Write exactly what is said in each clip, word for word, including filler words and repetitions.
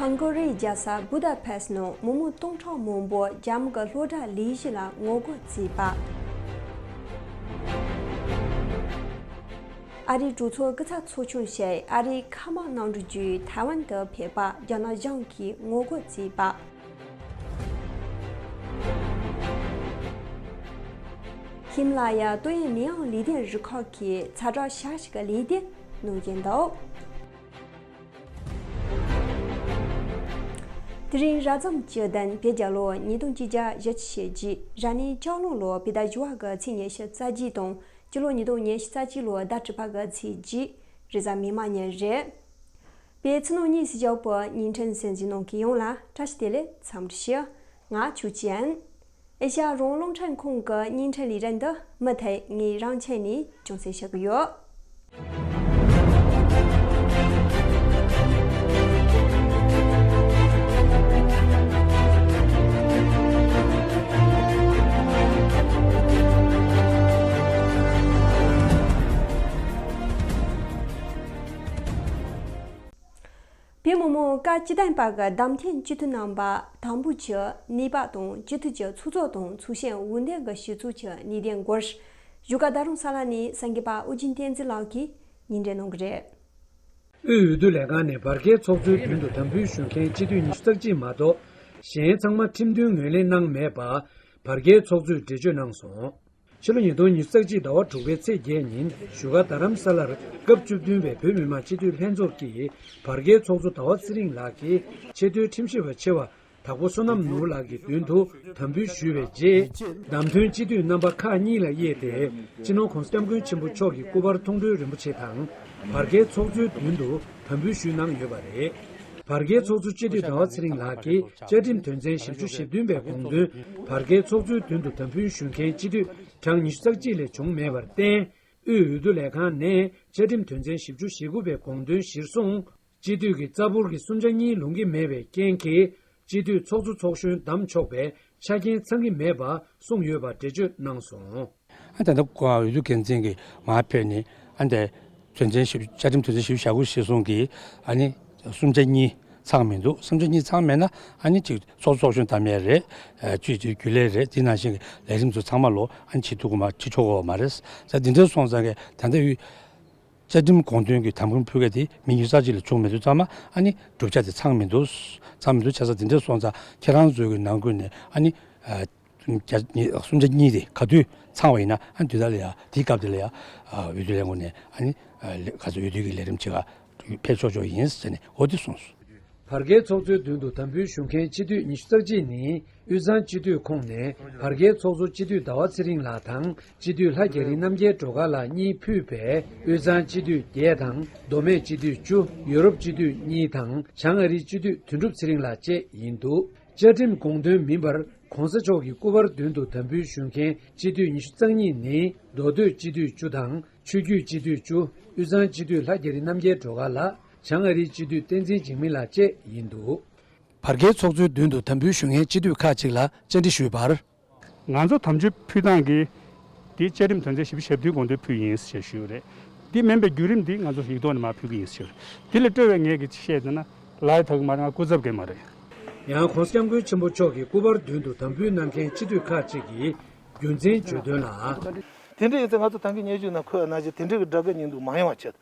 ཧང་གོ་རིའི་རྒྱལ་ས་བུ་དཱ་པེ་སི་ནང་མི་མང་སྟོང་ཕྲག་མང་པོ་རྒྱ་མི་གི་སློབ་གྲྭ་ལས་གཞི་ལ་ངོ་རྒོལ་བྱས་པ། ཨ་རིའི་གྲོས་ཚོགས་སྐུ་ཚབ་ཚོགས་ཆུང་ཞིག་ཨ་རིའི་མཁའ་དམག་གནམ་གྲུ་བརྒྱུད་ཐའེ་ཝན་དུ་ཕེབས་པ་རྒྱ་ནག་གཞུང་གིས་ངོ་རྒོལ་བྱས་པ། ཧི་མ་ལ་ཡ་ཏོག་དབྱིབས་ནད་ཡམས་ལས་དོན་རུ་ཁག་གིས་ཚ་དྲོད་ཞག་ཞིག་གི་ལས་དོན་གནང་བཞིན་འདུག་དེ་རིང་རབ་བྱུང་བཅུ་བདུན་བོད་རྒྱལ་ལོ་ཉིས་སྟོང་ཆིག་བརྒྱ་བཞི་བཅུ་ཞེ་བརྒྱད། རབ་གནས་ལྕགས་གླང་ལོ་བོད་ཟླ་བཞི་པ་གི་ཚེས་ཉི་ཤུ་རྩ་གཅིག་དང་། སྤྱི་ལོ་ཉིས་སྟོང་ཉི་ཤུ་རྩ་གཅིག་ལོ་ཟླ་དྲུག་པ་གི་ཚེས་བརྒྱད། རེས་གཟའ་མིག་དམར་ཉིན་རེད། བོད་ཕྱི་ནང་གཉིས་སུ་བཞུགས་པའི་བརྙན་འཕྲིན་གསན་གཟིགས་གནང་མཁན་ཡོངས་ལ་བཀྲ་ཤིས་བདེ་ལེགས་འཚམས་འདྲི་ཞུ། ང་ཆོས་ཅན། ཨེ་ཤ་ཡ་རང་དབང་རླུང་འཕྲིན་ཁང་གི་བརྙན་འཕྲིན་ལས་རིམ་འདི་མུ་མཐུད་ངས་རང་ཆེན་ནས་རྒྱང་སྲིང་ཞུ་གི་ཡོད། བོད་མི་མང་སྐབས་བཅུ་བདུན་པ་གི་བདམས་ཐོན་སྤྱི་འཐུས་རྣམ་པ་དམ་འབུལ་གྱི་གནས་བབ་དང་། སྤྱི་འཐུས་ཀྱི་ཚོགས་གཙོ་དང་ཚོགས་གཞོན་འོས་འདེམས་ཀྱི་སྤྱི་ཚོགས་ཀྱི་གནད་དོན་སྐོར། བཞུགས་སྒར་རྡ་རམ་ས་ལ་ནས་གསར་འགོད་པ་ཨོ་རྒྱན་བསྟན་འཛིན་ལགས་ཀྱིས་སྙན་སྒྲོན་གནང་གི་རེད། དབུས་འོས་བསྡུ་ལས་ཁང་ནས་བར་བརྒལ་ཚོགས་གཙོའི་མདུན་དུ་དམ་འབུལ་ཞུ་མཁན་སྤྱི་འཐུས་ཉི་ཤུ་རྩ་གཅིག་མ་གཏོགས། གཞན་ཚང་མ་ཁྲིམས་མཐུན་ངོས་ལེན་གནང་མེད་པ། བར་བརྒལ་ཚོགས་གཙོས་འགྲེལ་བརྗོད་གནང་སོང་། ཕྱི་ལོ་ཉིས་སྟོང་ཉི་ཤུ་རྩ་གཅིག་ཟླ་བ་དྲུག་པའི་ཚེས་བརྒྱད་ཉིན་བཞུགས་སྒར་རྡ་རམ་ས་ལར་སྐབས་བཅུ་བདུན་པའི་བོད་མི་མང་སྤྱི་འཐུས་ལྷན་ཚོགས་ཀྱིས་བར་བརྒལ་ཚོགས་གཙོ་ཟླ་བ་ཚེ་རིང་ལགས་ཀྱི་ཆེས་མཐོའི་ཁྲིམས་ཞིབ་པ་ཆེ་བ་དྭགས་པོ་བསོད་ནམས་ནོར་བུ་ལགས་ཀྱི་མདུན་དུ་དམ་འབུལ་ཞུས་པའི་རྗེས། བདམས་ཐོན་སྤྱི་འཐུས་རྣམ་པ་ཁག་གཉིས་ལ་དབྱེ་སྟེ། སྤྱི་ནོར་༧གོང་ས་༧སྐྱབས་མགོན་ཆེན་པོ་མཆོག་གི་སྐུ་པར་མཐོང་གྲོལ་རིན་པོ་ཆེ་དང་། བར་བརྒལ་ཚོགས་གཙོའི་མདུན་དུ་དམ་འབུལ་ཞུས་གནང་ཡོད་པ་རེད། བར་བརྒལ་ཚོགས་གཙོ་སྤྱི་འཐུས་ཟླ་བ་ཚེ་རིང་ལགས་ཀྱིས་བཅའ་ཁྲིམས་དོན་ཚན་ཞེ་བདུན་པའི་དགོངས་དོན། བར་བརྒལ་ཚོགས་གཙོའི་མདུན་དུ་དམ་འབུལ་ཞུ་མཁན་སྤྱི་འཐུས་གྲངས་ཉི་ཤུ་རྩ་གཅིག་ལས་བྱུང་མེད་པར་བརྟེན། དབུས་འོས་བསྡུ་ལས་ཁང་ནས་བཅའ་ཁྲིམས་དོན་ཚན་ཞེ་དགུ་པའི་དགོངས་དོན་གཞིར་བཟུང་། སྤྱི་འཐུས་ཀྱི་རྩ་འབོར་གྱི་གསུམ་ཆ་གཉིས་ལོངས་ཀྱི་མེད་པའི་རྐྱེན་གྱིས། སྤྱི་འཐུས་ཚོགས་གཙོ་ཚོགས་གཞོན་བདམས་ཆོག་པའི་ཆ་རྐྱེན་ཚང་གི་མེད་པ་གསུངས་ཡོད་པ་འགྲེལ་བརྗོད་གནང་སོང་། ཨ་ད་ལྟ་འོས་བསྡུ་འགན་འཛིན་གྱིས་མར་ཕེབས་ནས། ཨ་ད་དོན་ཚན་བཞི། བཅའ་ཁྲིམས་དོན་ཚན་བཞི་བཅུ་ཞེ་དགུ་གཞིར་བཟུང་གིས། ཨ་ནི་གསུམ་ཆ་གཉིས་ཚང་མི་འདུག་གསུམ་ཆ་གཉིས་ཚང་མེད་ན། ཨ་ནི་ཅིག་ཚོགས་གཙོ་ཚོགས་གཞོན་བདམས་ཡས་རེད། ཨ་སྤྱི་འཐུས་རྒྱུན་ལས་རེད། དེ་ནང་བཞིན་གྱི་ལས་རིམ་ཚོ་ཚང་མ་ལོ། ཨ་ནི་བྱེད་ཐུབ་ཀྱི་མ། བྱེད་ཆོག་གི་མ་རེད། ས་འདི་འདྲ་སོང་ཙང་གི་ད་ལྟ་དབུས་བཅའ་ཁྲིམས་དགོངས་དོན་གྱི་དམ་འབུལ་ཕུལ་མཁན་དེ་མི་ཉི་ཤུ་རྩ་གཅིག་ལས་བྱུང་མི་འདུག་ཙང་མ། ཨ་ནི་གྲུབ་ཆ་དེ་ཚང་མི་འདུག་ཚང་མི་འདུག་བྱས་ཙང་དེ་འདྲ་སོང་ཙང་ཁྱེད་རང་ཚོའི་གི་ནང་ཁུལ་ནས། ཨ་ནི་ཨ་བརྒྱ་གསུམ་ཆ་གཉིས་དེ་ག་དུས་ཚང་བ་ཡིན་ན། ཨ་ནི་དུས་ད་ལ་ཡ། དེའི་སྐབས་དེ་ལ་ཡ། ཨ་འོས་བསྡུ་ལས་ཁུངས་ནས། ཨ་ནི་ཨ་ལས་ག་ཚོད་འོས་བསྡུ་གི་ལས་རིམ་བྱེད་ག་ཕེབས་ཆོག་ཆོག་ཡིན་ཟེར་ནས་འོ་དེ་གསུངས་སོང་། བར་བརྒལ་ཚོགས་གཙོའི་མདུན་དུ་དམ་འབུལ་ཞུ་མཁན་སྤྱི་འཐུས་ཉི་ཤུ་རྩ་གཅིག་ནི། དབུས་གཙང་སྤྱི་འཐུས་ཁོངས་ནས་བར་བརྒལ་ཚོགས་གཙོ་སྤྱི་འཐུས་ཟླ་བ་ཚེ་རིང་ལགས་དང་། སྤྱི་འཐུས་ལྷ་རྒྱ་རི་རྣམ་རྒྱལ་སྒྲོལ་དཀར་ལགས་གཉིས་ཕུད་པའི་དབུས་གཙང་སྤྱི་འཐུས་བརྒྱད་དང་། མདོ་སྨད་སྤྱི་འཐུས་བཅུ། ཡོ་རོབ་སྤྱི་འཐུས་གཉིས་དང་། བྱང་ཨ་རིའི་སྤྱི་འཐུས་དོན་གྲུབ་ཚེ་རིང་ལགས་བཅས་ཡིན་འདུག་བཅའ་ཁྲིམས་དགོངས་དོན་མིན་པར། ྋགོང་ས་མཆོག་གི་སྐུ་པར་མདུན་དུ་དམ་འབུལ་ཞུ་མཁན་སྤྱི་འཐུས་ཉི་ཤུ་རྩ་གཉིས་ནི། མདོ་སྟོད་སྤྱི་འཐུས་བཅུ་དང་། ཆོས་བརྒྱུད་སྤྱི་འཐུས་བཅུ། དབུས་གཙང་སྤྱི་འཐུས་ལྷ་རྒྱ་རི་རྣམ་རྒྱལ་སྒྲོལ་དཀར་ལགས། བྱང་ཨ་རིའི་སྤྱི་འཐུས་བསྟན་འཛིན་འཇིགས་མེད་ལགས་བཅས་ཡིན་འདུག་བར་བརྒལ་ཚོགས་གཙོའི་མདུན་དུ་དམ་འབུལ་ཞུ་མཁན་སྤྱི་འཐུས་ཁག་ཅིག་ལ་བཅར་འདྲི་ཞུས་པར། ང་ཚོ་དམ་ཆོས་ཕུལ་སྟངས་ཀྱི་དེ་བཅའ་ཁྲིམས་དོན་ཚན་བཞི་བཅུ་ཞེ་བདུན་དགོངས་དོན་ཕུལ་ཡིན་ཞེས་ཞུས་པ་རེད། དེ་མིན་པའི་བརྒྱུད་རིམ་འདི་ང་ཚོ་ཡིག་ཐོག་ནས་མར་ཕུལ་གྱི་ཡིན་ཞུས་པ་རེད། དེ་ལས་སྤྲོས་པའི་ངས་ཀྱི་བཤད་ཡོད་ན་ལབ་ཡ་ཐག་གི་མ་རེད། ང་སྐུ་ཚབ་གི་མ་རེད། ཡང་ྋགོང་ས་ྋསྐྱབས་མགོན་ཆེན་པོ་མཆོག་གི་སྐུ་པར་མདུན་དུ་དམ་འབུལ་གནང་མཁན་སྤྱི་འཐུས་ཁག་ཅིག་གིས་རྒྱུ་མཚན་བརྗོད་དོན་ལ། དེ་འདྲ་ཡིན་ཚེ་ང་ཚོ་ད་གིན་སྙན་ཞུ་ནང་འཁོད་ཡ་ནང་བཞིན་དེ་འདྲ་གི་སྒྲ་སྐད་ཉན་འདུག་མ་ཡོང་བ་ཆེད།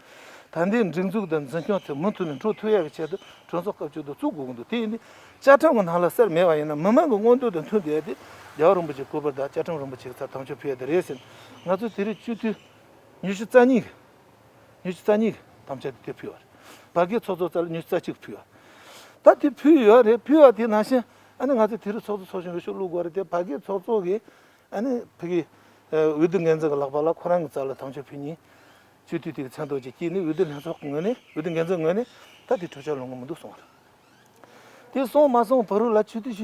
ད་ལྟའི་སྒྲིག་འཛུགས་དང་འཛིན་སྐྱོང་དེ་མུ་མཐུད་ནས་འགྲོ་ཐུབ་ཡག་གི་ཆེད་དུ་གྲོས་ཚོགས་སྐབས་བཅུ་བདུན་བཙུགས་དགོས་ཀྱི་འདུག་དེ་ཡིན་དུས་བཅའ་ཁྲིམས་ཀྱི་ནང་ལ་གསལ་མེད་པ་ཡིན་ན། མི་མང་གི་མངོན་འདོད་དང་མཐུན་བསྡད་དེ་རྒྱལ་བ་རིན་པོ་ཆེའི་སྐུ་པར་དང་བཅའ་ཁྲིམས་རིན་པོ་ཆེ་གི་ཚབ་དམ་ཆོས་ཕུལ་ཡ་དེ་རེད་ཟེར། ང་ཚོ་དེ་རིང་སྤྱི་འཐུས་ཉི་ཤུ་རྩ་གཉིས་ཉི་ཤུ་རྩ་གཉིས་ཀྱི་དམ་བཅའ་དེ་དེ་ཕུལ་བ་རེད། བར་བརྒལ་ཚོགས་གཙོ་རྩ་ལ་ཉི་ཤུ་རྩ་གཅིག་ཕུལ་བ། ད་དེ་ཕུལ་ཡོད་རེད། ཕུལ་བ་དེ་ནང་བཞིན་ཨ་ནི་ང་ཚོས་དེ་རིང་ཚོགས་གཙོ་ཚོགས་གཞོན་འོས་ཤོག་བླུག་དགོས་རེད་དེ། བར་བརྒལ་ཚོགས་གཙོ་གིས་ཨ་ནི་ཕ་གི་འོས་བསྡུ་འགན་འཛིན་གྱི་ལག་པ་ལ་ཁོ་རང་གི་རྩ་ལ་དམ་བཅའ་ཕུལ་མཁན་སྤྱི་འཐུས་དེ་གི་མཚན་ཐོག་ཅིག་བསྐྱལ་ནས། འོས་བསྡུ་ལྷན་ཚོགས་ཀྱི་ངོས་ནས། འོས་བསྡུ་འགན་འཛིན་ངོས་ནས་ད་དེ་གྲོས་འཆར་ལོངས་གི་མི་འདུག་གསུངས་པ་རེད། དེ་སོང་མ་སོང་བར་དུ་ལ་སྤྱི་འཐུས་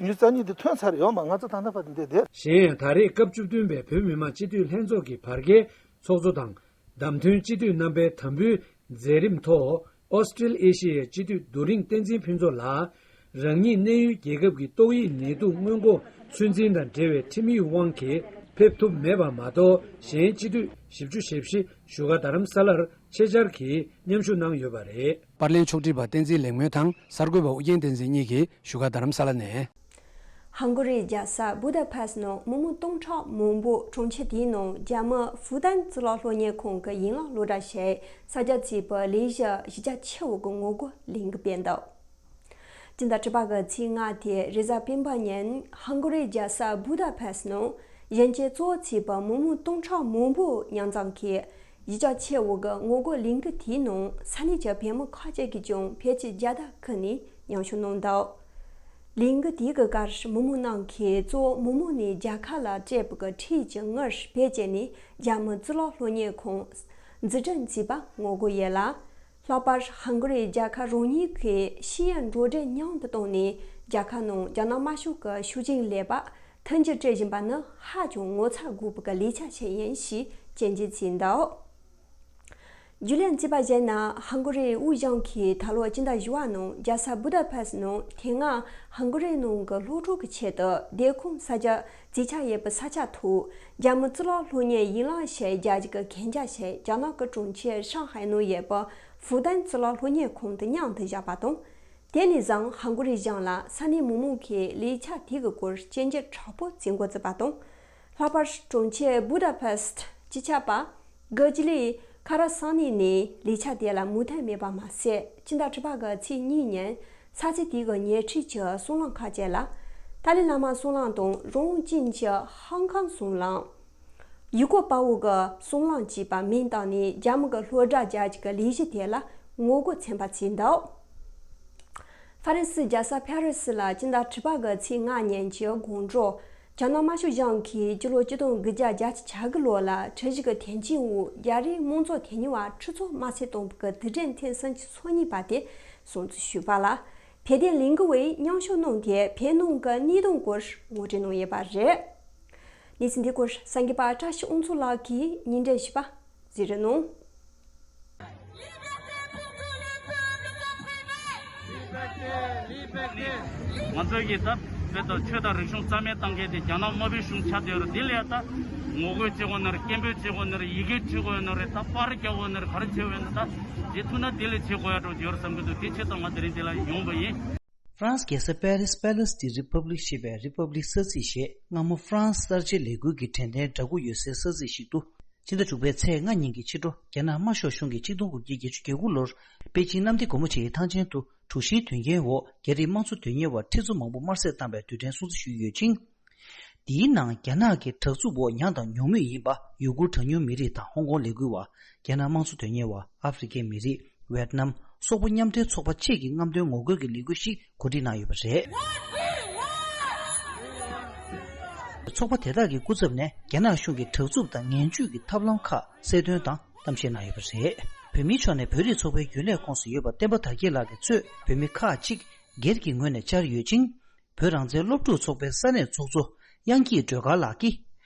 ཉི་ཤུ་རྩ་གཉིས་དེ་ཐོན་ཚར་ཡོད་མ། ང་ཚོ་ད་ལྟ་བར་དུ་འདི་བསྡད། གཞན་ཡང་ད་རེས་སྐབས་བཅུ་བདུན་པའི་བོད་མི་མང་སྤྱི་འཐུས་ལྷན་ཚོགས་ཀྱི་བར་བརྒལ་ཚོགས་གཙོ་དང་། བདམས་ཐོན་སྤྱི་འཐུས་རྣམ་པའི་དམ་འབུལ་མཛད་རིམ་ཐོག་ཨོ་སི་ཀྲི་ཨེ་ཤི་ཡའི་སྤྱི་འཐུས་རྡོ་རིང་བསྟན་འཛིན་ཕུན་ཚོགས་ལགས། རང་ཉིད་གནས་ཡུལ་རྒྱལ་ཁབ་ཀྱི་ཏོག་དབྱིབས་ནད་དུག་སྔོན་འགོག་ཚོད་འཛིན་དང་འབྲེལ་བའི་ཁྲིམས་ཡིག་དབང་གིས་ཕེབས་ཐུབ་མེད་པ་མ་གཏོགས། གཞན་སྤྱི་འཐུས་ བཞི་བཅུ་ཞེ་བཞི་བཞུགས་སྒར་རྡ་རམ་ས་ལར་ཆེད་བཅར་གྱིས་མཉམ་ཞུགས་གནང་ཡོད་པ་རེད། པར་ལེན་ཕྱོགས་སྒྲིག་པ་བསྟན་འཛིན་ལེགས་སྨོན་དང་གསར་འགོད་པ་ཨུ་རྒྱན་བསྟན་འཛིན་གཉིས་ཀྱིས་བཞུགས་སྒར་རྡ་རམ་ས་ལ་ནས། ཧང་གོ་རིའི་རྒྱལ་ས་བུ་ད་ཕེ་སི་ནང་མི་མང་སྟོང་ཕྲག་མང་པོ་གྲོང་ཁྱེར་དེའི་ནང་རྒྱ་མི་ཧྥུ་ཏན་གཙུག་ལག་སློབ་གཉེར་ཁང་གི་ཡན་ལག་སློབ་གྲྭ་ཞེས་ས་རྒྱ་བརྩིས་པའི་ལས་གཞི་གཞི་རྒྱ་ཆེ་བོ་གི་ངོ་རྒོལ་ལས་འགུལ་སྤེལ་འདུག་སྤྱི་ཟླ་དྲུག་པ་གི་ཚེས་ལྔ་དེ་རེས་གཟའ་སྤེན་པ་ཉིན་ཧང་གོ་རིའི་རྒྱལ་ས་བུ་ད་ཕེ་སི་ནང་གཞོན་སྐྱེས་གཙོ་བོ་བྱས་པའི་མི་མང་སྟོང་ཕྲག་མང་པོ་མཉམ་འཛོམས་ཀྱིས་གཞི་རྒྱ་ཆེ་བོ་གི་ངོ་རྒོལ་ལས་འགུལ་དེའི་ནང་ས་གནས་ཀྱི་བོད་མི་ཁག་ཅིག་གིས་ཀྱང་ཕལ་ཆེར་བརྒྱ་དང་ཁ་ཤས་མཉམ་ཞུགས་གནང་འདུག་ལས་འགུལ་དེའི་སྐབས་མི་མང་རྣམས་ཀྱིས་གཙོ་བོ་མི་མང་ནས་རྒྱལ་ཁབ་ལ་སྤྲད་པའི་ཁྲལ་གྱི་དངུལ་བེད་སྤྱད་ནས་རྒྱ་མི་གཙུག་ལག་སློབ་གཉེར་ཁང་འཛུགས་སྐྲུན་བྱས་པ་ངོ་རྒོལ་ཡིན་ལ། ལྷག་པར་ཧང་གོ་རིའི་རྒྱལ་ཁབ་རང་ཉིད་ཀྱི་ཤེས་ཡོན་འགྲོ་གྲོན་མཉམ་དུ་བཏང་ནས་རྒྱལ་ཁབ་ནང་རྒྱ་ནག་དམར་ཤོག་གི་ཤུགས་རྐྱེན་ལས་པ་མཐུན་འགྱུར་སྤྲད་བཞིན་པ་ནི་ཧ་ཅང་ངོ་ཚ་དགོས་པའི་ལས་འཆར་ཞིག་ཡིན་ཞེས་སྐྱོན་བརྗོད་བྱས་འདུག་རྒྱུས་ལོན་བྱས་པར་གཞིགས་ན་ཧང་གོ་རིའི་དབུས་གཞུང་གིས་ད་ལོ་སྤྱི་ཟླ་བཞི་པ་ནང་རྒྱལ་ས་བུ་ད་ཕེ་སི་ནང་དེ་སྔ་ཧང་གོ་རིའི་ནང་གི་སློབ་ཕྲུག་གི་ཆེད་དུ་སྡོད་ཁང་གསར་རྒྱག་རྩིས་ཆགས་ཡོད་པའི་ས་ཆ་ཐོག་རྒྱ་མི་གཙུག་ལག་སློབ་གཉེར་ཡན་ལག་ཞེས་རྒྱ་ཡིག་གི་གན་རྒྱ་ཞིག་རྒྱ་ནག་གི་གྲོང་ཁྱེར་ཧྲང་ཧའེ་ནང་ཡོད་པའི་ཧྥུ་ཏན་གཙུག་ལག་སློབ་གཉེར་ཁང་དུ་མཉམ་དུ་བཞག་པ་དང་། དེ་ནས་བཟུང་ཧང་གོ་རི་གཞུང་ལ་ས་གནས་མི་མང་གིས་ལས་འཆར་དེ་གི་སྐོར་སྐྱོན་བརྗོད་དྲག་པོ་བྱེད་འགོ་བཙུགས་པ་དང་། ལྷག་པར་གྲོང་ཁྱེར་བུ་ད་ཕེ་སི་སྤྱི་ཁྱབ་པ་གྷི་ཇི་ལི་ཁ་ར་སང་ནི་ནས་ལས་འཆར་དེ་ལ་མོས་མཐུན་མེད་པ་མ་ཟད། སྤྱི་ཟླ་དྲུག་པ་གི་ཚེས་གཉིས་ཉིན་ས་ཆ་དེ་གི་ཉེ་འཁྲིས་ཀྱི་སྲང་ལམ་ཁག་ཅིག་ལ་ཏཱ་ལའི་བླ་མ་སྲང་ལམ་དང་རོང་ཅིན་གྱི་ཧང་ཁང་སྲང་ལམ། ཡུ་གུར་དཔའ་བོ་གི་སྲང་ལམ་ཅེས་པ་མིང་བཏགས་ནས་རྒྱ་མི་གི་སློབ་གྲྭ་རྒྱ་ཡིག་གི་ལས་གཞི་དེ་ལ་ངོ་རྒོལ་ཚན་པ་བྱས་འདུག་ཧྥ་རན་སིའི་རྒྱལ་ས་ཕ་རི་སི་ལ་སྤྱི་ཟླ་དྲུག་པ་གི་ཚེས་ལྔ་ཉིན་གྱི་དགོང་དྲོ་རྒྱ་ནག་དམར་ཤོག་གཞུང་གིས་སྤྱི་ལོ་ཆིག་སྟོང་དགུ་བརྒྱ་བརྒྱད་ཅུ་གྱ་དགུ་ལོ་ལ་འཁྲུག་གཞི་གི་དོན་རྐྱེན་འོག་རྒྱ་རིགས་དམངས་གཙོ་དོན་གཉེར་བ་ཁྲི་ཚོ་དམར་གསོད་བཏང་བའི་དུས་དྲན་ཐེངས་སུམ་ཅུ་སོ་གཉིས་པ་དེ་སྲུང་བརྩི་ཞུས་པ་ལ་བོད་དོན་ལས་འགུལ་བས་མཉམ་ཞུགས་གནང་སྟེ་བོད་ནང་གི་གནས་སྟངས་སྐོར་ངོ་སྤྲོད་གནང་ཡོད་པ་རེད། གནས་ཚུལ་འདི་སྐོར་གསར་འགོད་པ་བཀྲ་ཤིས་དབང་ཕྱུག་ལགས་ཀྱིས་སྙན་སྒྲོན་ཞུས་པ་གཟིགས་རོགས་གནང་། ང་ཚོས་ཀྱིས་ད་བོད་དང་ཆོས་དང་རིག་གཞུང་རྩ་མེད་བཏང་མཁན་དེ་རྒྱ་ནག་དམར་པོའི་གཞུང་ཆགས་བསྡད་ཡོད་རེད། དེ་ལས་ད་ངོ་རྒོལ་བྱེད་དགོས་ན་རེད། སྐད་འབོད་བྱེད་དགོས་ན་རེད། ཡི་གེ་བྲིས་དགོས་ན་རེད། ད་པར་རྒྱག་དགོས་ན་རེད། ག་རེ་བྱེད་དགོས་ན་ད་དེ་ཐུག་ན་དེ་ལས་བྱེད་དགོས་ཡ་འགྲོ་ཡོད་རེད་བསམ་གྱི་འདུག་དེ་ཆེད་དུ་ང་དེ་རིང་འདི་ལ་ཡོང་བ་ཡིན། ཧྥ་རན་སི་རྒྱལ་ས་པེ་རི་སི་པེ་ལེ་སི་ཏི་རི་པབ་ལིག་ཞེས་པའི་རི་པབ་ལིག་ས་ཚིགས་ཞེས་སྔ་མོ་ཧྥ་རན་སི་གསར་བརྗེ་ལས་འགུལ་གྱི་དྲན་རྟེན་འདྲ་སྐུ་ཡོད་སའི་ས་ཚིགས་ཤིག་ཏུ། ཕྱི་ཟླ་དྲུག་པའི་ཚེས་ལྔ་ཉིན་གྱི་ཕྱི་དྲོ་རྒྱ་ནག་དམར་ཤོག་གཞུང་གིས་ཆིག་སྟོང་དགུ་བརྒྱ་བརྒྱད་ཅུ་གྱ་དགུ་ལོར་པེ་ཅིང་གནམ་བདེ་སྒོ་མོ་ཆེའི་ཐང་ཆེན་དུ་དྲུག་བཞིའི་དོན་རྐྱེན་འོག་རྒྱ་རིགས་དམངས་གཙོ་དོན་གཉེར་བ་ཁྲི་ཚོ་མང་པོ་དམར་གསོད་བཏང་བའི་དུས་དྲན་སྲུང་བརྩི་ཞུས་ཡོད་ཅིང་། དེའི་ནང་རྒྱ་ནག་གི་དྲག་རྩུབ་འོག་མྱངས་དང་མྱོང་མུས་ཡིན་པ་ཡུ་གུར་གྲངས་ཉུང་མི་རིགས་དང་ཧོང་ཀོང་ལས་འགུལ་བ། རྒྱ་ནག་དམངས་གཙོ་དོན་གཉེར་བ། ཨ་ཧྥེ་རི་ཁའི་མི་རིགས། ཝེ་ཏི་ནམ། སོག་པོ་མཉམ་འབྲེལ་ཚོགས་པ་བཅས་ཀྱི་རྔམ་སྟོན་ངོ་རྒོལ་གྱི་ལས་འགུལ་ཞིག་གོ་སྒྲིག་གནང་ཡོད་པ་རེད། ཚོགས་པ་དེ་དག་གི་སྐུ་ཚབ་ནས་རྒྱ་ནག་གཞུང་གི་དྲག་རྩུབ་དང་ངན་ཇུས་ཀྱི་ཐབས་ལམ་ཁག་གསལ་སྟོན་དང་གཏམ་བཤད་གནང་ཡོད་པ་རེད། བོད་མིའི་ཕྱོགས་ནས་བོད་རིགས་ཚོགས་པའི་རྒྱུན་ལས་ཁོངས་སུ་ཡོད་པ་བསྟན་པ་དར་རྒྱས་ལགས་ཀྱིས་གཙོས་བོད་མི་ཁག་ཅིག་སྒེར་གྱི་ངོས་ནས་བཅར་ཡོད་ཅིང་། བོད་རང་བཙན་སློབ་ཕྲུག་ཚོགས་པའི་ས་གནས་ཚོགས་གཙོ་དབྱངས་སྐྱིད་སྒྲོལ་དཀར་ལགས་ཀྱིས།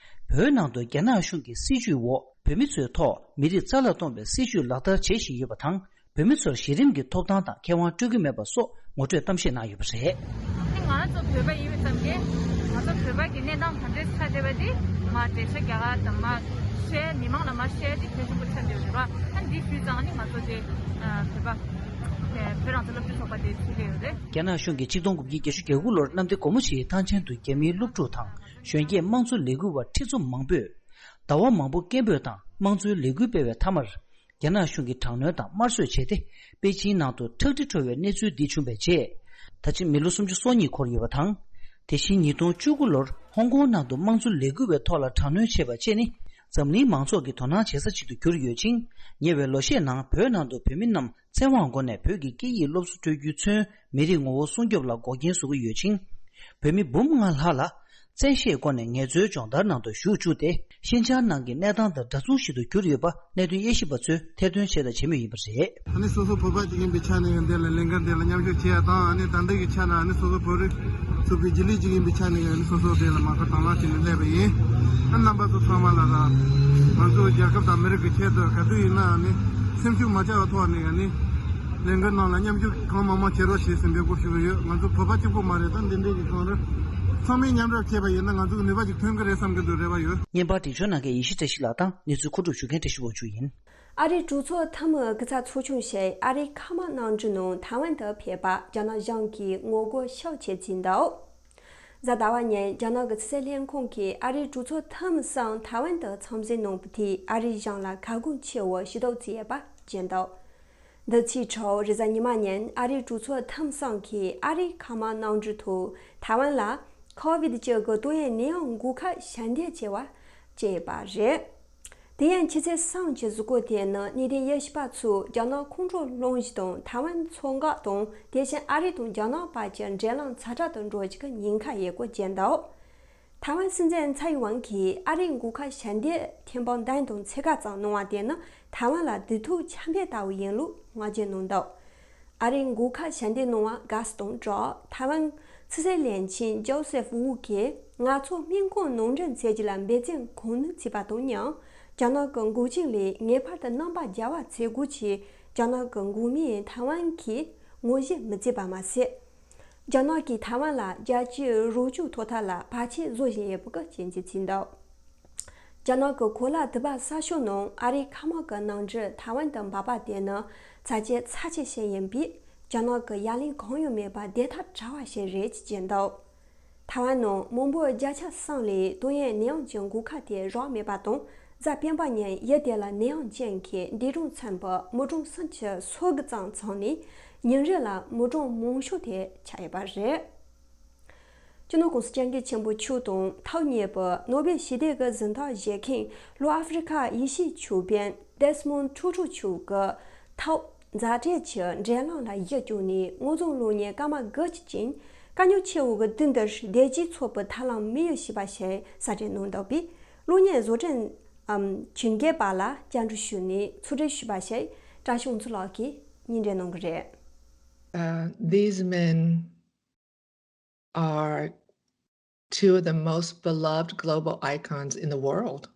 བོད་ནང་དུ་རྒྱ་ནག་གཞུང་གི་སྲིད་བྱུས་འོག་བོད་མི་ཚོའི་ཐོག་མི་རིགས་རྩ་བརླག་གཏོང་བའི་སྲིད་བྱུས་ལག་བསྟར་བྱེད་བཞིན་ཡོད་པ་དང་། བོད་མི་ཚོར་གཞི་རིམ་གྱི་ཐོབ་ཐང་དང་ཁེ་དབང་སྤྲོད་ཀྱི་མེད་པ་སོགས་ངོ་སྤྲོད་གཏམ་བཤད་གནང་ཡོད་པ་རེད། ང་ཚོ་བོད་པ་ཡིན་པའི་ཙམ་གྱིས་ང་ཚོ་བོད་པ་གི་གནས་སྟངས་ག་འདྲས་ཆགས་བསྡད་པ་འདི་མར་འགྲེལ་བཤད་རྒྱག་ག་དང་མར་བཤད་མི་མང་ལ་མར་བཤད་འདི་གལ་ཆེན་པོ་ཆགས་བསྡད་ཡོད་རེད་པ། ཨ་འདི་ཞུས་ཙང་ནི་ང་ཚོ་དེ་བོད་པ་བོད་རང་བཙན་སློབ་ཕྲུག་ཚོགས་པ་དེ་ཚུད་ལས་ཡོད་རེད། རྒྱ་ནག་གཞུང་གིས་ཆིག་སྟོང་དགུ་བརྒྱ་བརྒྱད་ཅུ་གྱ་དགུ་ལོར་གནམ་བདེ་སྒོ་མོ་ཆེའི་ཐང་ཆེན་དུ་རྒྱ་མིའི་སློབ་ཕྲུག་དང་གཞོན་སྐྱེས་དམངས་གཙོ་ལས་འགུལ་བ་ཁྲི་ཚོ་མང་པོས་ཟླ་བ་མང་པོ་སྐད་འབོད་དང་དམངས་གཙོའི་ལས་འགུལ་སྤེལ་བའི་མཐའ་མར། རྒྱ་ནག་གཞུང་གིས་དྲག་གནོན་དང་དམར་གསོད་བྱས་ཏེ་པེ་ཅིང་ནང་དུ་ཁྲག་དྲི་བྲོ་བའི་གནས་ཚུལ་འདི་བྱུང་བའི་རྗེས། ད་ཆ་མི་ལོ་སུམ་ཅུ་སོ་གཉིས་འཁོར་ཡོད་པ་དང་། དེ་བཞིན་ཉིས་སྟོང་བཅུ་དགུ་ལོར་ཧོང་ཀོང་ནང་དུ་དམངས་གཙོ་ལས་འགུལ་བའི་ཐོག་ལ་དྲག་གནོན་བྱས་པ་བཅས་ནི་འཛམ་གླིང་མང་ཚོགས་ཀྱིས་དོ་སྣང་བྱེད་ས་ཅིག་ཏུ་གྱུར་ཡོད་ཅིང་། ཉེ་བའི་ལོ་ཤས་ནང་བོད་ནང་དུ་བོད་མི་རྣམས། བཙན་དབང་སྒོ་ནས་བོད་ཀྱི་སྐད་ཡིག་སློབ་གསོ་སྤྲོད་རྒྱུས་མཚོན། མི་རིགས་ངོ་བོ་སྲུང་སྐྱོབ་ལ་འགོག་རྐྱེན་བཟོ་གི་ཡོད་ཅིང་། བོད་མི་འབུམ་ལྔ་ལྷག་ལ། བཙན་ཤེད་སྒོ་ནས་ངལ་རྩོལ་སྦྱོང་བརྡར་ནང་དུ་ཞུགས་བཅུག་སྟེ། ཤིན་ཅང་ནང་གི་གནས་སྟངས་དང་འདྲ་མཚུངས་ཤིག་ཏུ་གྱུར་ཡོད་པ་གནད་དོན་དབྱེ་ཞིབ་པ་ཚོས་ཐེར་འདོན་བྱས་དང་བྱེད་མུས་ཡིན་པ་རེད། ཨ་ནི་སོ་སོ་བོད་པ་ཅིག་ཡིན་པའི་ཆ་ནས་ཡང་འདི་ལ་ལས་འགན་འདི་ལ་མཉམ་ཞུགས་བྱེད་ཡ་དང་། ཨ་ནི་ད་ལྟ་གི་ཆ་ན་ཨ་ནི་སོ་སོ་བོད་རིགས་ཚོགས་པའི་རྒྱུན་ལས་ཅིག་ཡིན་པའི་ཆ་ནས་ཨ་ནི་སོ་སོ་དེ་ལ་མ་ཁ་དང་བླངས་བྱས་ནས་སླེབས་པ་ཡིན། ཨ་རྣམ་པ་ཚོ་ཚང་མ་ལ་དང་། ང་ཚོ་རྒྱལ་ཁབ་དང་མི་རིགས་ཀྱི་ཆེད་དུ་ག་དུས་ཡིན་ན་ཨ་ནི། སེམས་ཤུགས་མ་ཆག་པའི་ཐོག་ནས་ཨ་ནི་ལས་འགུལ་ནང་ལ་མཉམ་ཞུགས་གང་མང་མང་བྱེད་རོགས་ཞེས་འབོད་སྐུལ་ཞུ་གི་ཡོད། ང་ཚོ་བོད་པ་གཅིག་པུ་མ་རེད། ད་འདི་འདྲའི་གི་གང་རེད། ཚང་མས་མཉམ་རུབ་བྱས་པ་ཡིན་ན་ང་ཚོ་གི་ནུས་པ་ཅིག་ཐོན་གི་རེད་བསམ་གི་འདུག་རེ་བ་ཡོད། བརྙན་པར་འགྲེལ་བརྗོད་གནང་མཁན་ཡེ་ཤེས་བཀྲ་ཤིས་ལགས་དང་གནས་ཚུལ་མཁོ་སྒྲུབ་ཞུ་མཁན་བཀྲ་ཤིས་དབང་ཕྱུག་ཡིན། ཨ་རིའི་གྲོས་ཚོགས་འཐུས་མི་སྐུ་ཚབ་ཚོགས་ཆུང་ཞིག་ཨ་རིའི་མཁའ་དམག་གནམ་གྲུའི་ནང་ཐའེ་ཝན་དུ་ཕེབས་པར་རྒྱ་ནག་གཞུང་གིས་ངོ་རྒོལ་ཤུགས་ཆེ་བྱས་འདུག་གཟའ་ཟླ་བ་ཉིན་རྒྱ་ནག་གི་ཕྱི་སྲིད་ལྷན་ཁང་གིས་ཨ་རིའི་གྲོས་ཚོགས་འཐུས་མི་གསུམ་ཐའེ་ཝན་དུ་འཚམས་གཟིགས་གནང་བ་དེས་ཨ་རིའི་གཞུང་ལ་ཁ་སྐོང་ཆེ་བོ་ཞུ་གཏུག་བྱས་ཡོད་པ་བརྗོད་འདུག་འདི་ཕྱིའི་ཁྲོད་རེས་གཟའ་ཉི་མ་ཉིན་ཨ་རིའི་གྲོས་ཚོགས་འཐུས་མི་གསུམ་གྱིས་ཨ་རིའི་མཁའ་དམག་གནམ་གྲུའི་ཐོག་ཐའེ་ཝན་ལ་ཁོ་བིད་བཅུ་དགུ་ཏོག་དབྱིབས་ནད་ཡམས་འགོག་ཁབ་ཞལ་འདེབས་བྱས་པ་བཅས་པ་རེད། དེ་ཡང་ཕྱི་ཚེས་གསུམ་གྱི་གཟའ་འཁོར་དེ་ནི་གནད་དོན་དབྱེ་ཞིབ་པ་ཚོས་རྒྱ་ནག་ཁོང་ཁྲོ་སློང་གཞི་དང་ཐའེ་ཝན་མཚོ་འགག་དང་དེ་བཞིན་ཨ་རི་དང་རྒྱ་ནག་བར་གྱི་འབྲེལ་ལམ་ཛ་དྲག་ཏུ་འགྲོ་རྒྱུ་གི་ཉེན་ཁ་ཡོད་སྐོར་བརྗོད་འདུག་ཐའེ་ཝན་སྲིད་འཛིན་ཚའེ་ཝན་གྱིས་ཨ་རིའི་འགོག་ཁབ་ཞལ་འདེབས་ཐེངས་པ་བདུན་དང་ཕྱེད་ཀ་ཙམ་གནང་བ་དེ་ནི་ཐའེ་ཝན་ལ་བདེ་སྡུག་ཆེན་པོ་ལྟ་བུ་ཡིན་ལུགས་ངོ་སྤྲོད་གནང་འདུག་ཨ་རིའི་འགོག་ཁབ་ཞལ་འདེབས་གནང་བ་དགའ་སུ་དང་སྦྲགས་ཐའེ་ཝན་ཕྱི་སྲིད་བློན་ཆེན་ཇོ་སེབ་ཝུ་གིས་ང་ཚོ་སྨན་ཁང་ནང་འདྲེན་བྱེད་རྒྱུ་ལ་འབད་བརྩོན་གང་ནུས་བྱས་པ་དང་མཉམ་རྒྱ་ནག་གི་འགོག་རྐྱེན་ལས་ངེས་པར་དུ་རྣམ་པ་རྒྱལ་བ་བྱེད་དགོས་ཀྱི་རྒྱ་ནག་གི་འགོག་སྨན་ཐའེ་ཝན་གྱིས་ངོ་བཞེས་མི་བྱེད་པ་མ་ཟད། རྒྱ་ནག་གིས་ཐའེ་ཝན་ལ་རྒྱལ་སྤྱིའི་རོགས་སྐྱོར་ཐོབ་ཐབས་ལ་བར་ཆད་བཟོ་བཞིན་ཡོད་པ་སྐོར་སྐྱོན་བརྗོད་བྱས་འདུག་རྒྱ་ནག་གི་གོ་ལ་དུད་པ་གསར་ཤོག་ནང་ཨ་རིའི་མཁའ་དམག་གི་གནམ་གྲུ་ཐའེ་ཝན་དུ་འབབ་པ་དེ་ནི་ཚ་གྱང་ཚབས་ཆེ་ཞིག་ཡིན་པས་རྒྱ་ནག་གི་ཡ་ལན་གང་ཡང་མེད་པར་བདེན་མཐའ་བྲལ་བ་ཞིག་རེད་ཅེས་བརྗོད་འདུག་ཐའེ་ཝན་ནང་མི་འབོར་བརྒྱ་ཆ་གསུམ་ལས་ཏོག་དབྱིབས་ནད་ཡམས་ཀྱི་འགོག་ཁབ་དེ་རག་མེད་པ་དང་གཟའ་སྤེན་པ་ཉིན་ཡུལ་དེ་ལ་ནད་ཡམས་ཅན་གྱི་འདས་གྲོངས་ཚན་པ་མི་གྲངས་སུམ་ཅུ་སོ་དགུ་ཙམ་ཚང་ནས་ཉིན་རེ་ལ་མི་གྲངས་མང་ཤོས་དེ་ཆགས་ཡོད་པ་རེད། སྤྱི་ནོར་༸གོང་ས་༸སྐྱབས་མགོན་ཆེན་པོ་མཆོག་དང་ཐོག་མཉམ་པའི་ནོ་བེལ་ཞི་བདེ་གི་གཟེངས་རྟགས་བཞེས་མཁན་ལྷོ་ཨ་ཧྥི་རི་ཁ་ཡེ་ཤུའི་ཆོས་དཔོན་ཌེ་སི་མོན་ཊུ་ཊུ་མཆོག་གི་ཐོག་མཛའ་འབྲེལ་གྱི་འབྲེལ་ལམ་ལ་གཞི་བཅོལ་ནས་དངོས་འཛོམས་གློག་བརྙན་སྐར་མ་དགུ་བཅུ་ཅན་དཀའ་རྙོག་ཆེ་བོ་གི་དུས་འདིར་བདེ་སྐྱིད་ཚོགས་པའི་ཐབས་ལམ་དམིགས་ཡུལ་ཞེས་པ་ཞིག་གསལ་བསྒྲགས་གནང་འདུག་པས་གློག་བརྙན་བཟོ་སྐྲུན་ཨམ་ཇུས་འགོད་པ་ལ་བཅར་འདྲི་ཞུས་ནས་ཚོགས་འདུར་ཞུགས་པ་ཞིག་བཀྲ་ཤིས་དབང་ཕྱུག་ལགས་ཀྱིས་སྙན་སྒྲོན་གནང་གི་རེད། Uh, these men are two of the most beloved global icons in the world.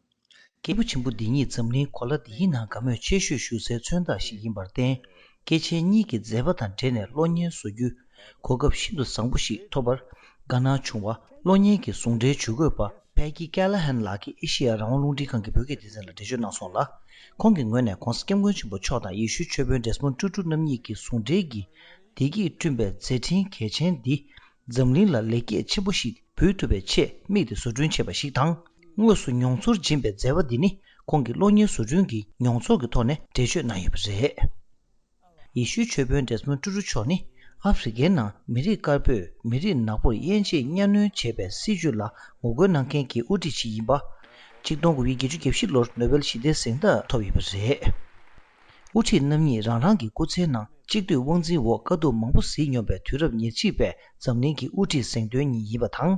སྐྱེས་བུ་ཆེན་པོ་འདི་ཉིད་འཛམ་གླིང་གོ་ལ་འདིའི་ནང་དགའ་མོས་ཆེ་ཤོས་ཞུ་སའི་མཚོན་རྟགས་ཤིག་ཡིན་པར་བརྟེན། སྐྱེས་ཆེན་གཉིས་ཀྱི་མཛད་པ་དང་འབྲེལ་ནས་གློག་བརྙན་བཟོ་རྒྱུའི་གོ་སྐབས་ཤིན་ཏུ་བཟང་པོ་ཞིག་ཐོབ་པར་དགའ་སྣང་བྱུང་བ་གློག་བརྙན་གྱི་ཟུང་འབྲེལ་ཇུས་འགོད་པ་པེ་ཀི་ཀེ་ལ་ཧན་ལགས་ཀྱིས་ཨེ་ཤེ་ཡ་རང་དབང་རླུང་འཕྲིན་ཁང་གི་བོད་སྐད་སྡེ་ཚན་ལ་འགྲེལ་བརྗོད་གནང་སོང་ལ། ཁོང་གི་ངོས་ནས་༸གོང་ས་༸སྐྱབས་མགོན་ཆེན་པོ་མཆོག་དང་ཡེ་ཤུའི་ཆོས་དཔོན་ཌེ་སི་མོན་ཊུ་ཊུ་རྣམ་གཉིས་ཀྱི་ཟུང་འབྲེལ་གྱིས་བདེ་སྐྱིད་བསྐྲུན་པའི་མཛད་འཕྲིན་གལ་ཆེན་འདི་འཛམ་གླིང་ལ་ལེགས་སྐྱེས་ཆེན་པོ་ཞིག་འབུལ་ཐུབ་པའི་ཆེད་དམིགས་ཏེ་བཟོ་སྐྲུན་བྱས་པ་ཞིག་དང་། དངོས་སུ་མྱོང་ཚོར་སྦྱིན་པའི་མཛད་པ་འདི་ནི་ཁོང་གིས་གློག་བརྙན་བཟོ་སྐྲུན་གྱི་མྱོང་ཚོར་གྱི་ཐོག་ནས་འགྲེལ་བརྗོད་གནང་ཡོད་པ་རེད། ཡེ་ཤུའི་ཆོས་དཔོན་ཌེ་སི་མོན་ཊུ་ཊུ་མཆོག་ནི་ཨ་ཧྥེ་རི་ཁའི་ནང་མི་རིགས་དཀར་པོས་མི་རིགས་ནག་པོར་དབྱེ་འབྱེད་གཉའ་གནོན་བྱས་པའི་སྲིད་བྱུས་ལ་ངོ་རྒོལ་གནང་མཁན་གྱི་དབུ་ཁྲིད་ཅིག་ཡིན་པ། ཆིག་སྟོང་དགུ་བརྒྱ་བརྒྱད་ཅུ་གྱ་བཞི་ལོར་ནོ་བེལ་ཞི་བདེའི་གཟེངས་རྟགས་ཐོབ་ཡོད་པ་རེད། དབུ་ཁྲིད་རྣམ་གཉིས་རང་རང་གི་སྐུ་ཚེའི་ནང་གཅིག་སྡུད་དབང་འཛིན་འོག་དཀའ་སྡུག་མང་པོ་གཟིགས་མྱོང་བའི་དུས་རབས་ཉེར་གཅིག་པའི་འཛམ་གླིང་གི་དབུ་ཁྲིད་གཟེངས་ཐོན་གཉིས་ཡིན་པ་དང་།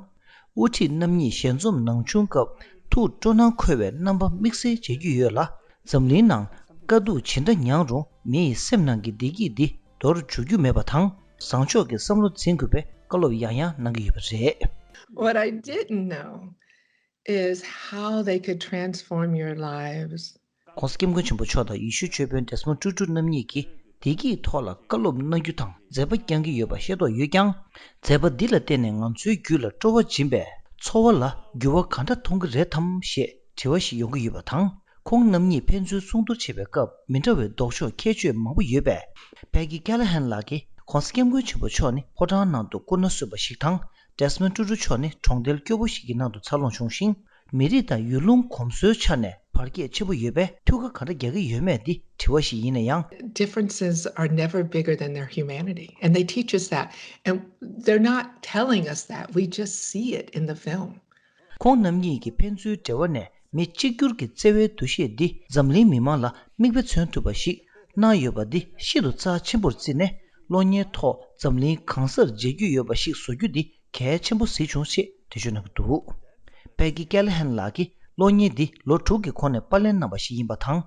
དབུ་ཁྲིད་རྣམ་གཉིས་ཞལ་འཛོམས་གནང་བྱུང་སྐབས་ཐུགས་སྤྲོ་སྣང་འཁོལ་བའི་རྣམ་པ་དམིགས་བསལ་མཇལ་རྒྱུ་ཡོད་ལ། འཛམ་གླིང་ནང་དཀའ་སྡུག་ཇི་འདྲ་མྱངས་རུང་མི་ཡི་སེམས་ནང་གི་བདེ་སྐྱིད་འདི་འདོར་འཇུག་རྒྱུ་མེད་པ་དང་། བཟང་ཕྱོགས་ཀྱི་བསམ་བློ་འཛིན་དགོས་པའི་བཀའ་སློབ་ཡང་ཡང་གནང་གི་ཡོད་པ་རེད། What I didn't know is how they could transform your lives. ༸གོང་ས་༸སྐྱབས་མགོན་ཆེན་པོ་མཆོག་དང་ཡེ་ཤུའི་ཆོས་དཔོན་ཌེ་སི་མོན་ཊུ་ཊུ་རྣམ་གཉིས་ཀྱིས་བདེ་སྐྱིད་ཐོག་ལ་བཀའ་སློབ་གནང་རྒྱུ་དང་མཛད་པ་བསྐྱང་གི་ཡོད་པ་ཤེས་རྟོགས་ཡོད་ཀྱང་། མཛད་པ་འདི་ལ་བརྟེན་ནས་ང་ཚོའི་རྒྱུད་ལ་སྤྲོ་བ་སྦྱིན་པའི་ཚོར་བ་ལ་འགྱུར་བ་ག་འདྲ་གཏོང་གི་རེད་དམ་ཞེས་དྲི་བ་ཞིག་ཡོང་གི་ཡོད་པ་དང་། ཁོང་རྣམ་གཉིས་ཕན་ཚུན་གསུང་བསྡུར་བྱེད་པའི་སྐབས་མི་འདྲ་བའི་ལྡོག་ཕྱོགས་ཁྱད་ཆོས་མང་པོ་ཡོད་པས། ཕེ་ཀི་ཀེ་ལ་ཧན་ལགས་ཀྱིས་༸གོང་ས་༸སྐྱབས་མགོན་ཆེན་པོ་མཆོག་ནི་ཕོ་བྲང་ནང་དུ་སྐུ་ན་གསོན་པ་ཞིག་དང་། ཌེ་སི་མོན་ཊུ་ཊུ་མཆོག་ནི་གྲོང་རྡལ་སྐྱོ་པོ་ཞིག་གི་ནང་དུ་འཚར་ལོངས་བྱུང་ཞིང་། མི་རིགས་དང་ཡུལ་ལུང་གོམས་སྲོལ་ཆ་ནས་བར་ཁྱད་ཆེན་པོ་ཡོད་པས་ཐུགས་ཁ་ག་འདྲ་རྒྱག་གི་ཡོད་མེད་འདི་དྲི་བ་ཞིག་ཡིན་ན་ཡང་། Differences are never bigger than their humanity, and they teach us that. And they're not telling us that, we just see it in the film. ཁོང་རྣམ་གཉིས་ཀྱི་ཕན་ཚུན་འབྲེལ་བ་ནས་མི་གཅིག་གྱུར་གྱི་བརྩེ་བའི་འདུ་ཤེས་འདི་འཛམ་གླིང་མི་མང་ལ་མིག་དཔེ་མཚོན་ཐུབ་པ་ཞིག་གནང་ཡོད་པ་འདི་ཤིན་ཏུ་རྩ་ཆེན་པོར་བརྩིས་ནས། གློག་བརྙན་ཐོག་འཛམ་གླིང་གང་སར་མཇལ་རྒྱུ་ཡོད་པ་ཞིག་བཟོ་རྒྱུ་འདི་གལ་ཆེན་པོ་གཟིགས་བྱུང་ཞེས་འགྲེལ་བརྗོད་གནང་གི་འདུག་ཕེ་ཀི་ཀེ་ལ་ཧན་ལགས་ཀྱིས་གློག་བརྙན་འདི་ལོ་དྲུག་གི་གོང་ནས་པར་ལེན་གནང་བ་ཞིག་ཡིན་པ་དང་།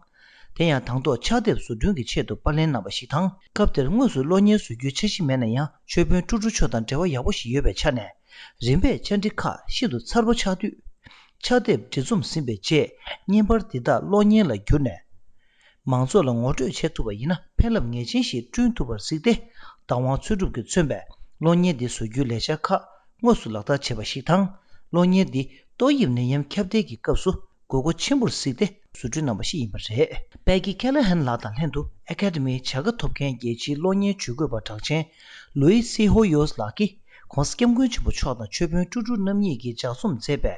དེ་ཡང་དང་ཐོག་ཕྱག་དེབ་བཟོ་སྐྲུན་གྱི་ཆེད་དུ་པར་ལེན་གནང་བ་ཞིག་དང་། སྐབས་དེར་དངོས་སུ་གློག་བརྙན་བཟོ་རྒྱུའི་འཆར་གཞི་མེད་ན་ཡང་། ཆོས་དཔོན་ཀྲུ་ཀྲུ་མཆོག་དང་འབྲེལ་བ་ཡག་པོ་ཞིག་ཡོད་པའི་ཆ་ནས། རིམ་པས་བཅར་འདྲི་ཁག་ཤིན་ཏུ་མཚར་པོ་ཆགས་དུས། ཕྱག་དེབ་འབྲི་རྩོམ་ཟིན་པའི་རྗེས། བརྙན་པར་འདི་དག་གློག་བརྙན་ལ་བསྒྱུར་ནས། མང་ཚོགས་ལ་ངོ་སྤྲོད་བྱེད་ཐུབ་པ་ཡིན་ན་ཕན་རླབས་ངེས་ཅན་ཞིག་བསྐྲུན་ཐུབ་པར་གཟིགས་ཏེ། བདག་དབང་འཚོལ་སྒྲུབ་ཀྱིས་མཚོན་པའི་གློག་བརྙན་འདི་བཟོ་རྒྱུའི་ལས་འཆར་ཁག་ དངོས་སུ་ལག་བསྟར་བྱས་པ་ཞིག་དང་། གློག་བརྙན་འདི་ཏོག་དབྱིབས་ནད་ཡམས་ཁྱབ་གདལ་གྱི་སྐབས་སུ་དགོས་མཁོ་ཆེན་པོར་གཟིགས་ཏེ་བཟོ་སྐྲུན་གནང་བ་ཞིག་ཡིན་པ་རེད། པེ་ཀི་ཁེ་ལ་ཧན་ལགས་དང་ལྷན་དུ་ཨེ་ཀ་ཌེ་མིའི་བྱ་དགའ་ཐོབ་མཁན་རྒྱལ་སྤྱིའི་གློག་བརྙན་ཇུས་འགོད་པ་གྲགས་ཅན་ལུའི་སི་ཧོ་ཡོས་ལགས་ཀྱིས་༸གོང་ས་༸སྐྱབས་མགོན་ཆེན་པོ་མཆོག་དང་མཆོད་དཔོན་ཀྲུའུ་ཀྲུའུ་རྣམ་གཉིས་ཀྱིས་ལྗགས་རྩོམ་མཛད་པའི་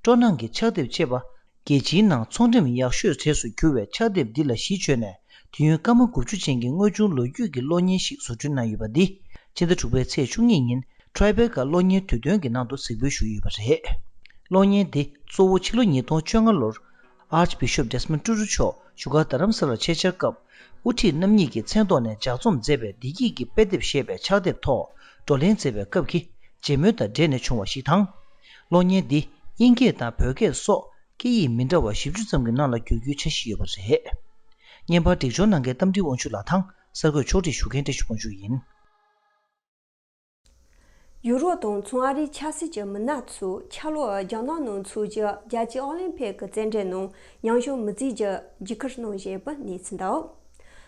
སྤྲོ་སྣང་གི་ཕྱག་དེབ་ཅེས་པ། རྒྱལ་སྤྱིའི་ནང་ཚོང་འགྲེམས་ཡག་ཤོས་གྲས་སུ་གྱུར་བའི་ཕྱག་དེབ་འདི་ལ་གཞི་བཅོལ་ནས། དུས་ཡུན་སྐར་མ་དགུ་བཅུ་ཅན་གྱི་དངོས་བྱུང་ལོ་རྒྱུས་ཀྱི་གློག་བརྙན་ཞིག་བཟོ་སྐྲུན་གནང་ཡོད་པ་འདི། ཕྱི་ཟླ་དྲུག་པའི་ཚེས་བཅུ་གཉིས་ཉིན་Tribeca་གློག་བརྙན་དུས་སྟོན་གྱི་ནང་དུ་གཟིགས་འབུལ་ཞུས་ཡོད་པ་རེད། གློག་བརྙན་འདི་གཙོ་བོ་ཕྱི་ལོ་ཉིས་སྟོང་བཅོ་ལྔ་ལོར་Archbishop Desmond Tutu་མཆོག་བཞུགས་སྒར་རྡ་རམ་ས་ལར་ཆེད་བཅར་སྐབས། དབུ་ཁྲིད་རྣམ་གཉིས་ཀྱི་མཚན་ཐོག་ནས་ལྗགས་རྩོམ་མཛད་པའི་བདེ་སྐྱིད་ཀྱི་དཔེ་དེབ་ཞེས་པའི་ཕྱག་དེབ་ཐོག་བགྲོ་གླེང་མཛད་པའི་སྐབས་ཀྱི་མཇལ་མོལ་དང་འབྲེལ་ནས་བྱུང་བ་ཞིག་དང་། གློག་བརྙན་འདི་དབྱིན་སྐད་དང་བོད་སྐད་སོགས། སྐད་ཡིག་མི་འདྲ་བ་བཞི་བཅུ་ཙམ་གྱི་ནང་ལ་བསྒྱུར་རྒྱུའི་འཆར་གཞི་ཡོད་པ་རེད། བརྙན་པར་སྒྲིག་སྦྱོར་གནང་མཁན་རྟ་མགྲིན་དབང་ཕྱུག་ལགས་དང་གསར་འགོད་ཕྱོགས་སྒྲིག་ཞུ་མཁན་བཀྲ་ཤིས་དབང་ཕྱུག་ཡིན། ཡུ་རོབ་དང་མཚོ་ཨ་རིའི་ཆབ་སྲིད་ཀྱི་མི་སྣ་ཚོས་ཕྱི་ལོགས་རྒྱ་ནག་ནང་འཚོགས་རྒྱུའི་རྒྱལ་སྤྱིའི་ཨོ་ལིམ་ཕིག་གི་རྩེད་འགྲན་ནང་མཉམ་ཞུགས་མི་བྱེད་རྒྱུ་བརྒྱུད་སྐུལ་གནང་བཞིན་པའི་གནས་ཚུལ་འདུག་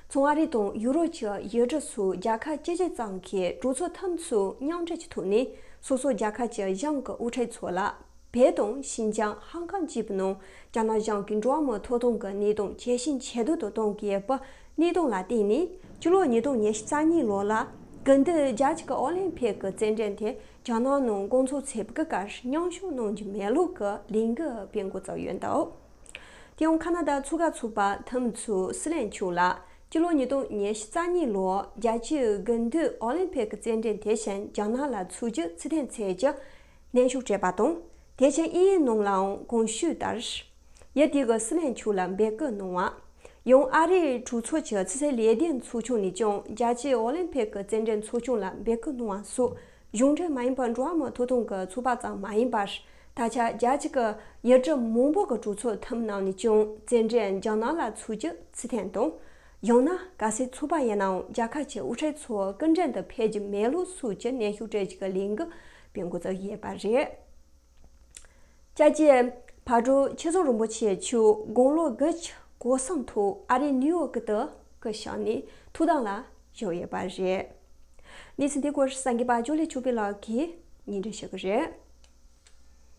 མཚོ་ཨ་རི་དང་ཡུ་རོབ་ཀྱི་ཡུལ་གྲུ་སོགས་རྒྱལ་ཁབ་བཅུ་གཅིག་ཙམ་གྱི་གྲོས་ཚོགས་འཐུས་མི་ཚོས་མཉམ་འབྲེལ་གྱི་ཐོག་ནས་སོ་སོ་རྒྱལ་ཁབ་ཀྱི་གཞུང་གི་དབུ་ཁྲིད་ཚོ་ལ། བོད་དང་ཤིན་ཅང་ཧང་ཀང་བཅས་པའི་ནང་རྒྱ་ནག་གཞུང་གིས་འགྲོ་བ་མིའི་ཐོབ་ཐང་གི་གནས་སྟངས་ཇེ་ཞན་ཇེ་སྡུག་ཏུ་གཏོང་གི་ཡོད་པའི་གནས་སྟངས་ལ་བརྟེན་ནས། སྤྱི་ལོ་ཉིས་སྟོང་ཉི་ཤུ་རྩ་གཉིས་ལོ་ལ་དགུན་དུས་རྒྱལ་སྤྱི་གི་ཨོ་ལིམ་ཕིག་གི་རྩེད་འགྲན་དེ་རྒྱ་ནག་ནང་སྐོང་ཚོགས་བྱེད་པའི་སྐབས་མཉམ་ཞུགས་གནང་རྒྱུ་མེད་ལུགས་ཀྱི་ལས་འགུལ་སྤེལ་འགོ་བཙུགས་ཡོད་འདུག་དེ་ཡང་ཁ་ན་ཌ་མཚོ་ཁ་ཚོགས་པ་འཐུས་མི་ཚོས་སྲིད་བློན་མཆོག་ལ་སྤྱི་ལོ་ཉིས་སྟོང་ཉི་ཤུ་རྩ་གཉིས་ལོར་རྒྱལ་སྤྱིའི་དགུན་དུས་ཨོ་ལིམ་ཕིག་གི་རྩེད་འགྲན་དེ་བཞིན་རྒྱ་ནག་ལ་འཚོགས་རྒྱུ་ཚུལ་མཐུན་བྱེད་རྒྱུ་ནན་ཞུ་སྤྲད་པ་དང་། དེ་བཞིན་དབྱིན་ཡུལ་ནང་ལའང་གོང་ཞུས་ལྟར། ཡུལ་དེ་གི་སྲིད་བློན་མཆོག་ལ་འབོད་སྐུལ་གནང་བ། ཡང་ཨ་རིའི་གྲོས་ཚོགས་ཀྱི་ཕྱི་སྲིད་ལས་དོན་ཚོགས་ཆུང་ནས་ཀྱང་རྒྱལ་སྤྱིའི་ཨོ་ལིམ་ཕིག་གི་རྩེད་འགྲན་ཚོགས་ཆུང་ལ་འབོད་སྐུལ་གནང་བ་སོགས་གཞུང་འབྲེལ་མ་ཡིན་པའི་འགྲོ་བ་མིའི་ཐོབ་ཐང་གི་ཚོགས་པ་ཙམ་མ་ཡིན་པར། ད་ཆ་རྒྱལ་སྤྱི་གི་ཡུལ་གྲུ་མང་པོ་གི་གྲོས་ཚོགས་འཐུས་མི་རྣམས་ནས་ཀྱང་རྩེད་འགྲན་རྒྱ་ནག་ལ་འཚོགས་རྒྱུ་ཚུལ་མཐུན་དང་། ཡང་ན་གལ་སྲིད་ཚོགས་པ་ཡིན་ནའང་རྒྱལ་ཁབ་ཀྱི་དབུ་ཁྲིད་ཚོ་སྐུ་མགྲོན་དུ་ཕེབས་རྒྱུ་མེད་ལུགས་སོགས་ཀྱི་ནན་ཞུ་སྤྲད་རྒྱུ་གི་ལས་འགུལ་སྤེལ་འགོ་བཙུགས་ཡོད་པ་རེད། རྒྱལ་སྤྱིའི་བག་གྲོ་ཆོས་བཟང་རིན་པོ་ཆེ་མཆོག་དགུང་ལོ་དགུ་བཅུ་གོ་གསུམ་ཐོག་ཨ་རིའི་ནིའུ་ཡོག་ཏུ་སྐུ་གཤེགས་ནས་ཐུགས་དམ་ལ་བཞུགས་ཡོད་པ་རེད། གནས་ཚུལ་འདི་སྐོར་གསར་འགོད་པ་ཅོ་ལེ་ཆོས་འཕེལ་ལགས་ཀྱིས་སྙན་སྒྲོན་ཞུ་གི་རེད།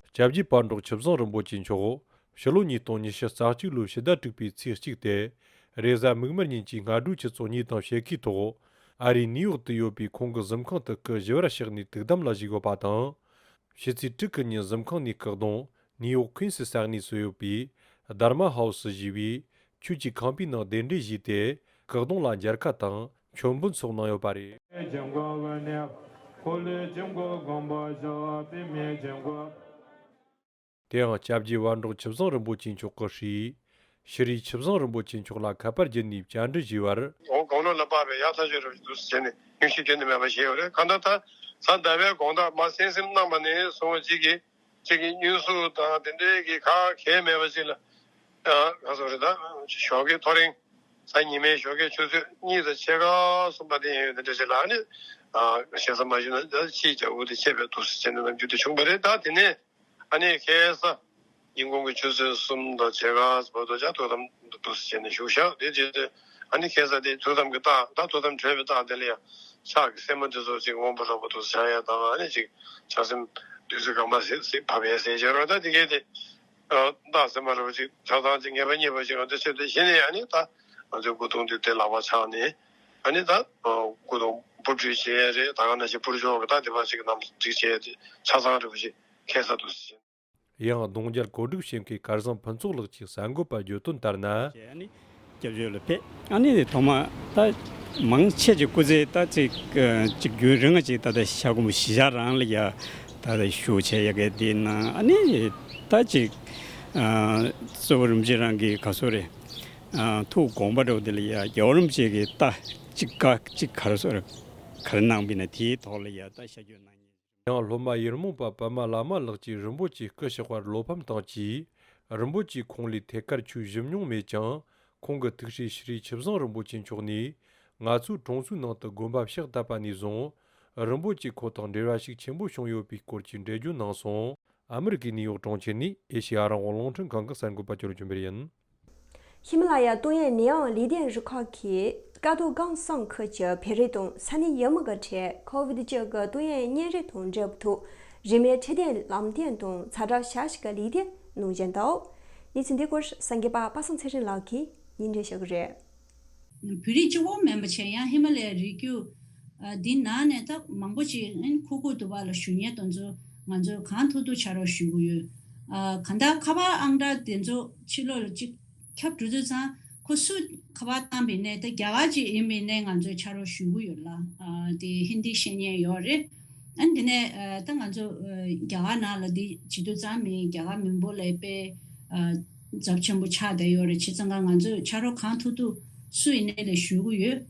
སྐྱབས་རྗེ་བག་གྲོ་ཆོས་བཟང་རིན་པོ་ཆེ་མཆོག་ཕྱི་ལོ་ཉིས་སྟོང་ཉི་ཤུ་རྩ་གཅིག་ལོའི་ཕྱི་ཟླ་དྲུག་པའི་ཚེས་གཅིག་སྟེ། རེས་གཟའ་མིག་དམར་ཉིན་གྱི་སྔ་དྲོའི་ཆུ་ཚོད་གཉིས་དང་ཕྱེད་ཀའི་ཐོག་ཨ་རིའི་ནིའུ་ཡོག་ཏུ་ཡོད་པའི་ཁོང་གི་གཟིམ་ཁང་དུ་སྐུ་ཞི་བར་གཤེགས་ནས་ཐུགས་དམ་ལ་བཞུགས་ཡོད་པ་དང་། ཕྱི་ཚེས་དྲུག་གི་ཉིན་གཟིམ་ཁང་ནས་སྐུ་གདུང་ནིའུ་ཡོག་ཁུན་སི་ས་གནས་སུ་ཡོད་པའི་དྷརྨ་ཧའུ་སི་ཞེས་པའི་ཆོས་ཀྱི་ཁང་པའི་ནང་གདན་འདྲེན་ཞུས་ཏེ། སྐུ་གདུང་ལ་མཇལ་ཁ་དང་མཆོད་འབུལ་སོགས་གནང་ཡོད་པ་རེད། དེ་ཡང་སྐྱབས་རྗེ་བག་གྲོ་ཆོས་བཟང་རིན་པོ་ཆེ་མཆོག་གི་སྲས་ཤྲཱི་ཆོས་བཟང་རིན་པོ་ཆེ་མཆོག་ལ་ཁ་པར་བརྒྱུད་ནས་བཅར་འདྲི་ཞུས་པར། འོ། དགུང་ལོ་ལ་དཔག་པའི་ཡག་ཐག་ཆོད་རེད་འདུག་ཟེར་ནས་སྙུང་གཞི་གཏན་ནས་མེད་པ་ཞིག་ཡོད་རེད། གང་ལྟར་ད་གཟའ་ཟླ་བའི་དགོང་དག་མ་གསན་གཟིམ་གནང་བ་ནས་བཟུང་གཅིག་གིས་གཅིག་གིས་སྙུན་གསོ་དང་དེ་འདྲའི་གི་ག་གེ་མེད་པ་ཞིག་ལ། ཨ། ག་སོ་རེད། ད་ཞོགས་ཀའི་ཐོ་རེངས། གཟའ་ཉི་མའི་ཞོགས་ཀའི་ཆུ་ཚོད་གཉིས་དང་ཕྱེད་ཀ་གསུམ་པ་དེ་ཡིན་ཡོད་དེ་འདྲ་ཞིག་ལ་ཨ་ནི། ཨ། ཞེ་ས་མ་ཞུ་ན་ད་ཕྱིའི་རྒྱལ་པོ་དེ་ཆད་པའི་འདུག་ཟེར་ནས་ནམ་རྒྱུན་དེ་བྱུང་བ་རེད། ད་དེ་ནས། ཨ་ནི་ཁ་སང་ཉིན་གུང་གི་ཆུ་ཚོད་གསུམ་དང་ཕྱེད་ཀ་བར་དུ་ཇ་ཐུགས་དམ་འདུག་སེ་བྱས་ནས་བཞུགས་བཞག་དེ་རྗེས་ཨ་ནི་ཁ་སང་དེ་ཐུགས་དམ་གྱི་རྟགས། ད་ཐུགས་དམ་གྲོལ་བའི་རྟགས་དེ་ལ་ཡང་ཕྱག་གི་སེན་མོ་དེ་ཚོ་ཅིག་འོང་བ་རོགས་པ་འདུག་སེ་བྱ་ཡ་དང་། ཨ་ནི་ཅིག་ཕྱག་སེན་བདུད་རྩི་དཀར་དམར་སེ་སེ་བབས་ཡ་ཟེར་བྱས་རོགས། ད་དེ་གས་དེ་རྟགས་སེན་མོ་རོགས་ཅིག་ཆ་ཚང་ཅིག་ངེས་པ་རྙེད་པ་ཅིག་ང་ཚོ་ཆེད་དུ་གཞི་ནས་ཨ་ནི་ད་ང་ཚོའི་སྐུ་གདུང་དེ་དེ་ལག་པ་འཆང་ནས་ཨ་ནི་ད་སྐུ་གདུང་སྤུར་སྤྲུལ་བྱེད་ཡ་རེད། ད་ག་ནང་བཞིན་སྤུར་སྦྱོར་གྱི་ད་དེ་བ་ཅིག་རྣམས་སྒྲིག་བྱས་ཏེ་ཆ་ཚང་རེད་པ་ཅིག་ཁ་སང་འདུག་སེ་བྱས། ཡང་གདུང་རྒྱལ་གོ་སྒྲིག་བྱེད་མཁན་སྐལ་བཟང་ཕུན་ཚོགས་ལགས་ཀྱིས་གསར་འགོད་པར་བརྗོད་དོན་ལྟར་ན། ཨ་ནི་སྐྱབས་བཅོལ་ལ་ཕེབས། ཨ་ནི་ཐོག་མ་ད་མང་ཆེ་གི་སྐུ་ཚེ་ད་ཅིག་ཅིག་རྒྱུན་རིང་ཅིག་ད་ལྟ་ཤ་སྐོམ་གཞིས་ཆགས་རང་ལ་ཡ་ད་ལྟ་བཞུགས་བྱས་ཡ་གི་དེ་ན་ཨ་ནི་ད་ཅིག་གཙོ་བོ་རིན་པོ་ཆེ་རང་གི་ག་སོ་རེད། ཐུགས་དགོངས་པ་འདྲ་བོ་དེ་ལ་ཡ་རྒྱལ་བ་རིན་པོ་ཆེ་གི་ད་ཅིག་བཀའ་ཅིག་ག་རེ་སོ་རེད། ག་རེ་གནང་པ་ཡིན་ན་དེའི་ཐོག་ལ་ཡ་ད་ཤ་སྐྱོན་གནང་ཡིན། ཡང་སློབ་མ་ཡུལ་མོངས་པ་པདྨ་བླ་མ་ལགས་ཀྱིས་རིན་པོ་ཆེ་སྐུ་གཤེགས་པར་བློ་ཕམ་བཏང་རྗེས། རིན་པོ་ཆེས་ཁོང་ལས་ཐད་ཀར་ཆོས་ཞུས་མྱོང་མེད་ཀྱང་། ཁོང་གི་ཐུགས་སྲས་ཤྲཱི་ཆུ་བཟང་རིན་པོ་ཆེ་མཆོག་ནས། ང་ཚོའི་གྲོང་ཚོའི་ནང་དུ་དགོན་པ་ཕྱག་བཏབ་པ་ནས་བཟུང་། རིན་པོ་ཆེ་ཁོ་དང་འབྲེལ་བ་ཤུགས་ཆེན་པོ་བྱུང་ཡོད་པའི་སྐོར་གྱི་འགྲེལ་བརྗོད་གནང་སོང་། ཨ་མི་རི་ཀའི་ནིའུ་ཡོག་གྲོང་ཁྱེར་ནས་ཨེ་ཤེ་ཡ་རང་དབང་རླུང་འཕྲིན་ཁང་གི་གསར་འགོད་པ་ཅོ་ལོ་ཅུན་པེར་ཡིན། ཧི་མ་ལ་ཡ་ཏོག་དབྱིབས་ནད་ཡམས་ལས་དོན་རུ་ཁག་གིས་ཀ་ཐོག་སྒང་གསུམ་ཁུལ་གྱི་བོད་རིགས་དང་ས་གནས་ཡུལ་མི་གི་གྲས་ཁོ་བིད་བཅུ་གི་ཏོག་དབྱིབས་གཉན་རིམས་དང་འབྲེལ་བའི་ཐོག་ རིན་མེད་འཕྲོད་བསྟེན་ལམ་སྟོན་དང་ཚ་དྲོད་ཞབས་ཞུ་གི་ལས་དོན་གནང་བཞིན་འདུག་གནས་ཚུལ་འདི་སྐོར་སངས་རྒྱས་པ་པ་སངས་ཚེ་རིང་ལགས་ཀྱིས་སྙན་སྒྲོན་ཞུ་གི་རེད། བོད་རིགས་གཅིག་པོ་མིན་པ་བྱས་ཡང་ཧི་མ་ལ་ཡའི་རི་རྒྱུད་འདི་ནང་ནས་ད་མང་པོ་ཅིག་ཁུག་ཁུག་འདུག་པ་ལ་བཞུགས་མཁན་དེ་ཚོ་ང་ཚོས་གང་ཐུབ་ཐུབ་ཕྱག་རོགས་ཞུ་གི་ཡོད། གང་ལྟར་ཁ་པར་ཨང་གྲངས་དེ་ཚོ་ཕྱི་ལོགས་ལ་གཅིག་ཁྱབ་འགྲོ་དུས་ཙང་ཁོ་སུ་ཁ་པར་བཏང་པ་ཡིན་ནའི་ད་རྒྱ་གར་ཅིག་ཡིན་པ་ཡིན་ནའི་ང་ཚོས་ཕྱག་རོགས་ཞུ་གི་ཡོད་ལ། དེ་ཧིན་དི་ཤེས་མཁན་ཡོད་རེད། ཨ་ནི་དེ་ནས་ད་ང་ཚོ་རྒྱ་གར་ནང་ལ་འདི་བྱེད་དུས་ཙང་མི་རྒྱ་གར་མི་འབོར་ལས་དཔེ་ཚབས་ཆེན་པོ་ཆགས་བསྡད་ཡོད་རེད། བྱས་ཙང་ང་ཚོས་ཕྱག་རོགས་གང་ཐུབ་ཐུབ་སུ་ཡིན་ནའི་ལ་ཞུ་གི་ཡོད།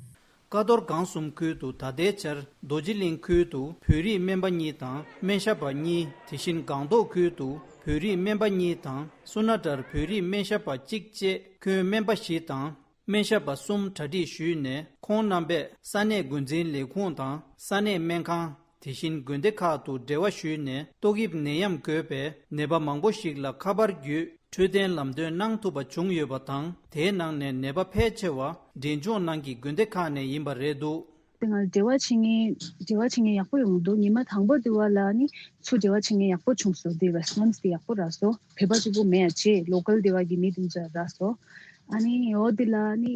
ཀ་རྡོར་སྒང་གསུམ་ཁུལ་དུ་ད་ལྟའི་ཆར་རྡོ་རྗེ་གླིང་ཁུལ་དུ་བོད་རིགས་སྨན་པ་གཉིས་དང་སྨན་ཞབས་པ་གཉིས། དེ་བཞིན་སྒང་ཏོག་ཁུལ་དུ་བོད་རིགས་སྨན་པ་གཉིས་དང་སུ་ན་ཏྲར་བོད་རིགས་སྨན་ཞབས་པ་གཅིག་བཅས་ཁྱོན་སྨན་པ་བཞི་དང་སྨན་ཞབས་པ་གསུམ་གྲ་སྒྲིག་ཞུས་ནས་ཁོང་རྣམ་པས་ས་གནས་འགོ་འཛིན་ལས་ཁུངས་དང་ས་གནས་སྨན་ཁང་། དེ་བཞིན་དགོན་སྡེ་ཁག་ཏུ་འབྲེལ་བ་ཞུས་ནས་ཏོག་དབྱིབས་ནད་ཡམས་འགོས་པའི་ནད་པ་མང་པོ་ཞིག་ལ་ཁ་པར་བརྒྱུད་འཕྲོད་བསྟེན་ལམ་སྟོན་གནང་ཐུབ་པ་བྱུང་ཡོད་པ་དང་། དེའི་ནང་ནས་ནད་པ་ཕལ་ཆེ་བ་འབྲས་ལྗོངས་ནང་གི་དགོན་སྡེ་ཁག་ནས་ཡིན་པ་རེད་འདུག་དེ་ང་འབྲེལ་བ་བྱེད་མཁན་འབྲེལ་བ་བྱེད་མཁན་ཡག་པོ་ཡོང་འདུག་ཉི་མ་དང་པོ་དེ་བ་ལ་ནི་ཚུར་འབྲེལ་བ་བྱེད་མཁན་ཡག་པོ་བྱུང་སོང་། དེ་རེ་སི་པོན་སི་དེ་ཡག་པོ་རག་སོང་། བོད་པ་གཅིག་པོ་མེད་ཡ་བྱས་ལོ་ཀལ་དེ་བ་གི་མི་དེ་ཚོ་རག་སོང་། ཨ་ནི་འོ་དེ་ལ་ནི་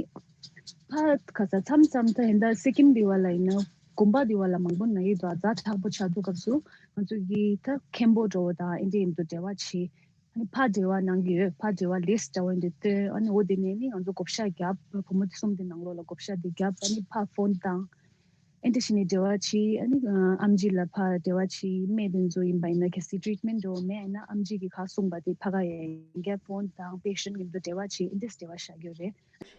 ཕ་ག་ས་མཚམས་མཚམས་ད་ཧིན་ད་སི་ཀིམ་དེ་བ་ལ་ཡིན་ན་དགོན་པ་དེ་བ་ལ་མང་པོ་ན་ཡི་འདུག་ཛ་དྲག་པོ་ཆགས་འདུག་སྐབས་སུ་ང་ཚོ་གི་ད་མཁན་པོ་འགྲོ་བ་དང་ཨེ་འདྲ་ཡིན་དུ་འབྲེལ་བ་བྱེད། ཨ་ནི་ཕར་འབྲེལ་བ་གནང་གི་ཡོད། ཕར་འབྲེལ་བ་ལིས་ཊི་འདྲ་བོ་འདི་སྟོན། ཨ་ནི་འོ་དེ་ནས་ནི་ང་ཚོ་བགོ་བཤའ་བརྒྱབ། བུ་མོ་དེ་གསུམ་དེ་ནང་ལོགས་ལ་བགོ་བཤའ་དེ་བརྒྱབ། ཨ་ནི་ཕར་ཕོན་བཏང་། ཨེ་འདྲ་བྱས་ནས་འབྲེལ་བ་བྱས། ཨ་ནི་ཨམ་ཆི་ལ་ཕར་འབྲེལ་བ་བྱས། སྨན་དེ་ཚོ་ཡིན་པ་ཡིན་ན་གལ་སྲིད་ཊི་རིཊ་མེན་ཊི་འགྲོ་མེད་ན་ཨམ་ཆི་གིས་ཁ་གསུངས་པ་དེ་ཕ་ག་ཡ་ཡིན་གྱི་ཕོན་བཏང་པེ་ཤེན་ཡིན་དུ་འབྲེལ་བ་བྱས། ཨེ་འདྲ་འབྲེལ་བ་བཞག་གི་ཡོད་རེད།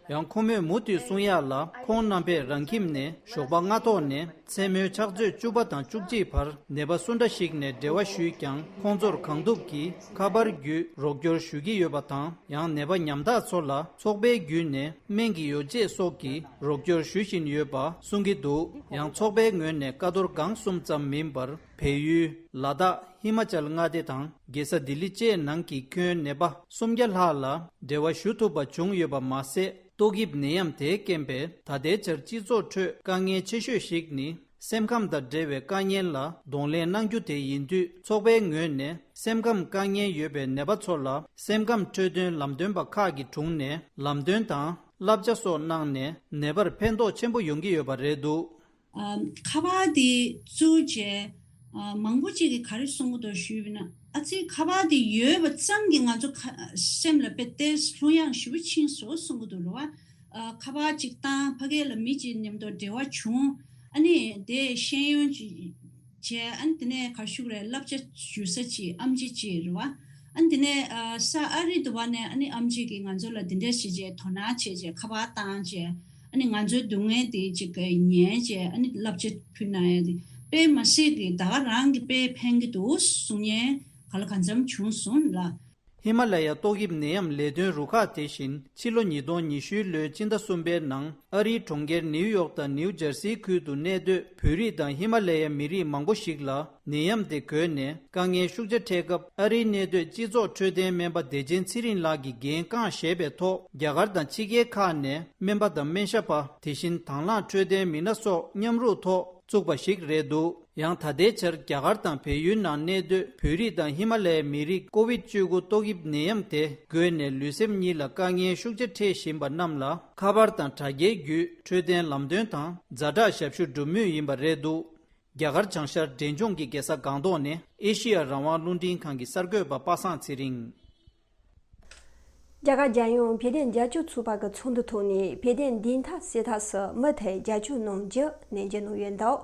ཡང་ཁོ་མོས་མུ་མཐུད་གསུང་ཡག་ལ། ཁོང་རྣམ་པས་རང་ཁྱིམ་ནས་ཞོགས་པ་སྔ་ཐོག་ནས་མཚན་མོའི་ཕྱག་ཚོད་བཅུ་པ་དང་བཅུ་གཅིག་བར་ནད་པ་སུ་འདྲ་ཞིག་ནས་འབྲེལ་བ་ཞུས་ཀྱང་ཁོང་ཚོར་གང་ཐུབ་ཀྱིས་ཁ་པར་བརྒྱུད་རོགས་སྐྱོར་ཞུ་གི་ཡོད་པ་དང་། ཡང་ནད་པ་ཉམ་ཐག་ཚོ་ལ་ཚོགས་པའི་བརྒྱུད་ནས་སྨན་གྱི་ཡོ་བྱད་སོགས་ཀྱི་རོགས་སྐྱོར་ཞུ་བཞིན་ཡོད་པ་གསུང་གི་འདུག་ཡང་ཚོགས་པའི་ངོས་ནས་ཀ་རྡོར་སྒང་གསུམ་ཙམ་མིན་པར། བལ་ཡུལ། ལ་དྭགས། ཧི་མ་ཅལ་མངའ་སྡེ་དང་རྒྱལ་ས་ལྡི་ལི་བཅས་ནང་གི་ཁྱོན་ནད་པ་སུམ་བརྒྱ་ལྷག་ལ་འབྲེལ་བ་ཞུ་ཐུབ་པ་བྱུང་ཡོད་པ་མ་ཟད། ཏོག་དབྱིབས་ནད་ཡམས་དེའི་རྐྱེན་པས་ད་ལྟའི་ཆར་སྤྱི་ཚོགས་ཁྲོད་དཀའ་ངལ་ཆེ་ཤོས་ཤིག་ནི་སེམས་ཁམས་དང་འབྲེལ་བའི་དཀའ་ངལ་ལ་གདོང་ལེན་གནང་རྒྱུ་དེ་ཡིན་དུས། ཚོགས་པའི་ངོས་ནས་སེམས་ཁམས་དཀའ་ངལ་ཡོད་པའི་ནད་པ་ཚོ་ལ་སེམས་ཁམས་འཕྲོད་བསྟེན་ལམ་སྟོན་པ་ཁག་གི་དྲུང་ནས་ལམ་སྟོན་དང་བསླབ་བྱ་སོགས་གནང་ནས་ནད་པར་ཕན་ཐོགས་ཆེན་པོ་ཡོང་གི་ཡོད་པ་རེད་འདུག་ཨ། ཁ་པར་དེ་བཙུགས་རྗེས། ཨ། མང་པོ་ཅིག་གིས་ག་རེ་གསུང་གི་འདུག་ཞུས་པ་ན། ཨ་ཙི། ཁ་པར་དེ་ཡོད་པ་ཙམ་གྱིས་ང་ཚོ་ཁ་སེམས་ལ་དཔེ་ཏོག་ཙམ་ལྷོད་ཡངས་ཞེ་པོ་ཕྱིན་སོང་གསུང་གི་འདུག་རེད་བ། ཨ། ཁ་པར་ཅིག་བཏང་། ཕ་གི་ལ་མི་ཅིག་མཉམ་དུ་འབྲེལ་བ་བྱུང་། ཨ་ནི་དེ་ཤེས་ཡོན་ཅིག་བྱས། ཨ་ནི་དེ་ནས་ག་རེ་ཞུ་དགོས་རེད། བསླབ་བྱ་ཞུ་ས་ཅིག་ཨེམ་ཆི་ཅིག་རེད་བ། ཨ་ནི་དེ་ནས། ཨ། ས་ཨ་རི་དུ་བ་ནས་ཨ་ནི་ཨེམ་ཆི་གིས་ང་ཚོ་ལ་འདི་འདྲ་བྱས་རྗེས་དོ་སྣང་བྱས་རྗེས་ཁ་པར་བཏང་རྗེས། ཨ་ནི་ང་ཚོའི་སྡུག་བསྔལ་དེ་ཅིག་ཉན་རྗེས། ཨ་ནི་བསླབ་བྱ་ཕུལ་གནང་ཡ་དེ་དཔེ་མི་སྲིད་ཀྱི་ད་ག་རང་གི་དཔེ་ཕན་གྱི་འདུག་གསུང་མཁན་ག་ལ་གང་འཚམ་བྱུང་སོང་ལ། ཧི་མ་ལ་ཡ་ཏོག་དབྱིབས་ནད་ཡམས་ལས་དོན་རུ་ཁག་དེ་བཞིན་ཕྱི་ལོ་ཉིས་སྟོང་ཉི་ཤུའི་ལོའི་སྤྱི་ཟླ་གསུམ་པའི་ནང་ཨ་རིའི་གྲོང་ཁྱེར་ནིའུ་ཡོག་དང་ནིའུ་ཇར་སིའི་ཁུལ་དུ་གནས་སྡོད་བོད་རིགས་དང་ཧི་མ་ལ་ཡའི་མི་རིགས་མང་པོ་ཞིག་ལ། ནད་ཡམས་དེ་འགོས་ནས་དཀའ་ངལ་ཤུགས་ཆེ་འཕྲད་སྐབས། ཨ་རིའི་གནས་སྡོད་སྤྱི་ཚོགས་འཕྲོད་བསྟེན་སྨན་པ་བདེ་ཆེན་ཚེ་རིང་ལགས་ཀྱིས་འགན་རྐང་བཞེས་པའི་ཐོག་རྒྱ་གར་དང་ཕྱི་རྒྱལ་ཁག་ནས་སྨན་པ་དང་སྨན་ཞབས་པ། དེ་བཞིན་དང་བླངས་འཕྲོད་བསྟེན་མི་སྣ་སོགས་མཉམ་རུབ་ཐོག་བཙུགས་པ་ཞིག་རེད་འདུག་ཡང་ད་ལྟའི་ཆར་རྒྱ་གར་དང་བལ་ཡུལ་ནང་གནས་སྡོད་བོད་རིགས་དང་ཧི་མ་ལ་ཡའི་མི་རིགས་ཀོ་བིད་བཅུ་དགུ་ཏོག་དབྱིབས་ནད་ཡམས་དེ་འགོས་ནས་ལུས་སེམས་གཉིས་ལ་དཀའ་ངལ་ཤུགས་ཆེ་འཕྲད་བཞིན་པ་རྣམས་ལ་ཁ་པར་དང་དྲ་རྒྱའི་བརྒྱུད་འཕྲོད་བསྟེན་ལམ་སྟོན་དང་ཛ་དྲག་ཞབས་ཞུ་སྒྲུབ་མུས་ཡིན་པ་རེད་འདུག་རྒྱ་གར་བྱང་ཤར་འབྲས་ལྗོངས་ཀྱི་རྒྱལ་ས་སྒང་ཏོག་ནས་ཨེ་ཤི་ཡ་རང་དབང་རླུང་འཕྲིན་ཁང་གི་གསར་འགོད་པ་པ་སངས་ཚེ་རིང་། རྒྱ་གར་རྒྱལ་ཡོངས་བོད་དོན་རྒྱབ་སྐྱོར་ཚོགས་པ་གི་ཚོགས་འདུ་ཐོག་ནས་བོད་དོན་བདེན་མཐའ་གསལ་ཐབས་སུ་མུ་མཐུད་རྒྱབ་སྐྱོར་གནང་རྒྱུ་ནན་བརྗོད་གནང་ཡོད་འདུག་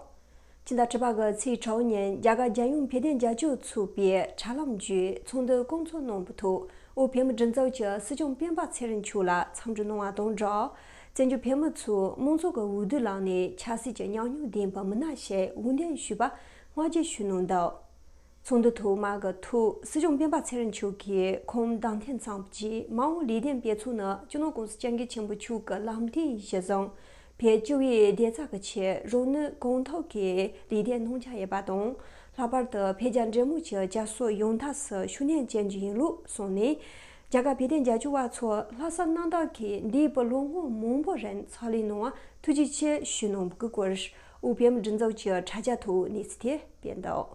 ཕྱི་ཟླ་དྲུག་པ་གི་ཚེས་དྲུག་ཉིན་རྒྱ་གར་རྒྱལ་ཡོངས་བོད་དོན་རྒྱབ་སྐྱོར་ཚོགས་པས་དྲ་ལམ་བརྒྱུད་ཚོགས་འདུ་བསྐོང་ཚོགས་གནང་བའི་ཐོག་བོད་མིའི་སྒྲིག་འཛུགས་ཀྱི་སྲིད་སྐྱོང་སྤེན་པ་ཚེ་རིང་མཆོག་ལ་འཚམས་འདྲི་གནང་བ་དང་སྦྲགས། བཙན་བྱོལ་བོད་མི་ཚོས་མང་ཚོགས་ཀྱི་འོས་བསྡུ་བླངས་ནས་ཆབ་སྲིད་ཀྱི་ཉམས་མྱོང་ལྡན་པའི་མི་སྣ་ཞིག་འོས་འདེམས་ཞུས་པར་བསྔགས་བརྗོད་ཞུས་གནང་འདུག་ཚོགས་འདུ་ཐོག་མ་གི་ཐོག་སྲིད་སྐྱོང་སྤེན་པ་ཚེ་རིང་མཆོག་གིས་ཁོང་བདམས་ཐོན་ཚར་རྗེས་མ་འོངས་ལས་དོན་སྤེལ་ཚུལ་ནི་སྤྱི་ནོར་༸གོང་ས་༸སྐྱབས་མགོན་ཆེན་པོ་མཆོག་གི་ལམ་སྟོན་གཞིར་བཟུང་བོད་སྤྱི་བའི་བདེ་རྩ་གི་ཆེད་རང་ནུས་གང་ཐུབ་ཀྱིས་ལས་དོན་གནང་འཆར་ཡོད་པ་དང་། ལྷག་པར་དུ་བོད་རྒྱ་འབྲེལ་མོལ་གྱི་བསྐྱར་གསོ་ཡང་དག་སུ་ཤུགས་སྣོན་བྱེད་རྒྱུ་ཡིན་ལུགས་གསུངས་ནས། རྒྱ་གར་བོད་དོན་རྒྱབ་སྐྱོར་བ་ཚོ་ལྷག་བསམ་རྣམ་དག་གིས་འདས་པའི་ལོ་ངོ་མང་པོ་རིང་ཕྱག་ལས་གནང་བར་ཐུགས་རྗེ་ཆེ་ཞུས་གནང་བའི་སྐོར་བོད་བོད་མིའི་སྒྲིག་འཛུགས་ཀྱི་དྲ་རྒྱ་ཐོག་གནས་ཚུལ་དེ་སྤེལ་འདུག་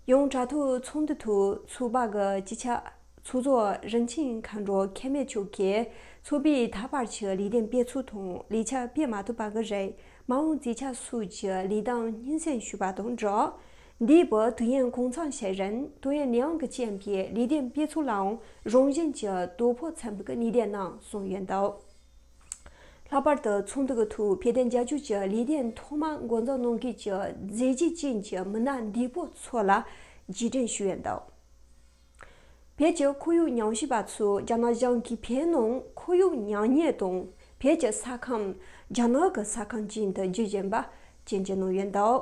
ཡང་དྲ་ཐོག་ཚོགས་འདུ་ཐོག་ཚོགས་པ་གི་སྤྱི་ཁྱབ་ཚོགས་གཙོ་རིན་ཆེན་མཁའ་འགྲོ་མཁལ་མེད་མཆོག་གིས་ཚོགས་པས་ད་བར་གྱི་ལས་དོན་སྤེལ་ཚུལ་དང་ལས་འཆར་སྤེལ་མ་ཐུབ་པ་གི་རིགས་མ་འོངས་རྩིས་ཆ་སོགས་ཀྱི་ལས་སྟངས་སྙན་སེང་ཞུས་པ་དང་སྦྲགས། འདས་པའི་ཏུའུ་ཡན་གུང་ཚང་ཤེས་རིག་ཏུའུ་ཡན་ལི་ཡང་གིས་བཅས་པའི་ལས་དོན་སྤེལ་ཚུལ་ལའང་རང་བཞིན་གྱི་དོ་ཕོག་ཚན་པའི་གནས་བསྡད་གནང་གསུངས་ཡོད་འདུག་ལྷག་པར་དུ་ཚོགས་འདུ་གི་ཐོག་ཕེ་ཏན་རྒྱལ་ཇུས་ཀྱི་ལས་དོན་ཐོག་མ་འགོ་འཛུགས་གནང་མཁན་གྱི་མཛད་རྗེས་ཅན་གྱི་མི་སྣ་འདས་པོ་ཚོ་ལ་རྗེས་དྲན་ཞུས་ཡོད་འདུག་བོད་ཀྱི་ཁོར་ཡུག་ཉམས་ཞིབ་པ་ཚོས་རྒྱ་ནག་གཞུང་གིས་བོད་ནང་ཁོར་ཡུག་ཉམས་ཉེས་དང་བོད་ཀྱི་ས་ཁམས་རྒྱ་ནག་གི་ས་ཁམས་ཅན་དུ་བརྗེ་བཞིན་པ་སྐྱོན་བརྗོད་གནང་ཡོད་འདུག་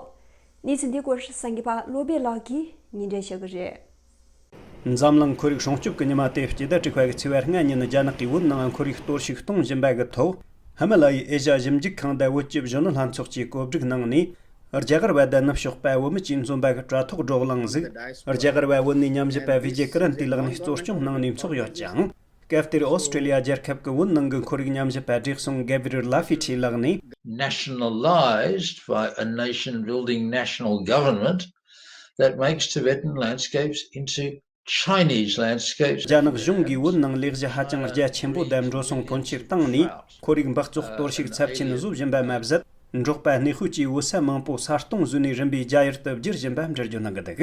གནས་ཚུལ་འདིའི་སྐོར་གསར་འགོད་པ་བློ་བྷེ་ལགས་ཀྱིས་སྙན་སྒྲོན་ཞུ་གི་རེད། འཛམ་གླིང་ཁོར་ཡུག་སྲུང་སྐྱོབ་ཀྱི་ཉི་མ་དེ་སྤྱི་ཟླ་དྲུག་པ་གི་ཚེས་པ་ལྔ་ཉིན་རྒྱ་ནག་གིས་བོད་ནང་ཁོར་ཡུག་གཏོར་བཤིག་གཏོང་བཞིན་པ་གི་ཐོག་ཧི་མ་ལ་ཡའི་ཨེ་ཤ་ཞིབ་འཇུག་ཁང་དང་བོད་ཀྱི་གཞོན་ནུ་ལྷན་ཚོགས་ཀྱིས་གོ་སྒྲིག་གནང་ནས། རྒྱ་གར་བ་དང་ནུབ་ཕྱོགས་པ་བོད་མི་བཅས་འཛོམས་པ་གི་དྲ་ཐོག་བགྲོ་གླེང་ཟིག་རྒྱ་གར་བ་བོད་ནས་ཉམས་ཞིབ་པ་བི་ཇེ་ཀི་རན་ཏི་ལགས་ནས་གཙོ་སྐྱོང་གནང་ནས་འཚོགས་ཡོད་ཅིང་། སྐབས་དེར་ཨོ་སི་ཀྲི་ལི་ཡ་རྒྱལ་ཁབ་ཀྱི་བོད་ནང་གི་ཁོར་ཡུག་ཉམས་ཞིབ་པ་བགྲེས་སོང་གེབ་རི་ཨེལ་ལ་ཧྥི་ཁྲི་ལགས་ནས། Nationalized by a nation building national government that makes Tibetan landscapes into Chinese landscapes. རྒྱ་ནག་གཞུང་གིས་བོད་ནང་ལས་གཞི་ཧ་ཅང་རྒྱ་ཆེན་པོ་དང་འགྲོ་སོང་ཕོན་ཆེ་བཏང་ནས་ཁོར་ཡུག་འབག་བཙོག་གཏོར་བཤིག་ཚབས་ཆེན་བཟོ་བཞིན་པ་མ་ཟད། འབྲོག་པ་གནས་སྤོས་ཀྱིས་བོད་ས་མང་པོ་ས་སྟོང་བཟོས་ནས་རིམ་པས་རྒྱ་ཡུལ་དུ་བསྒྱུར་བཞིན་པ་འགྲེལ་བརྗོད་གནང་གི་འདུག་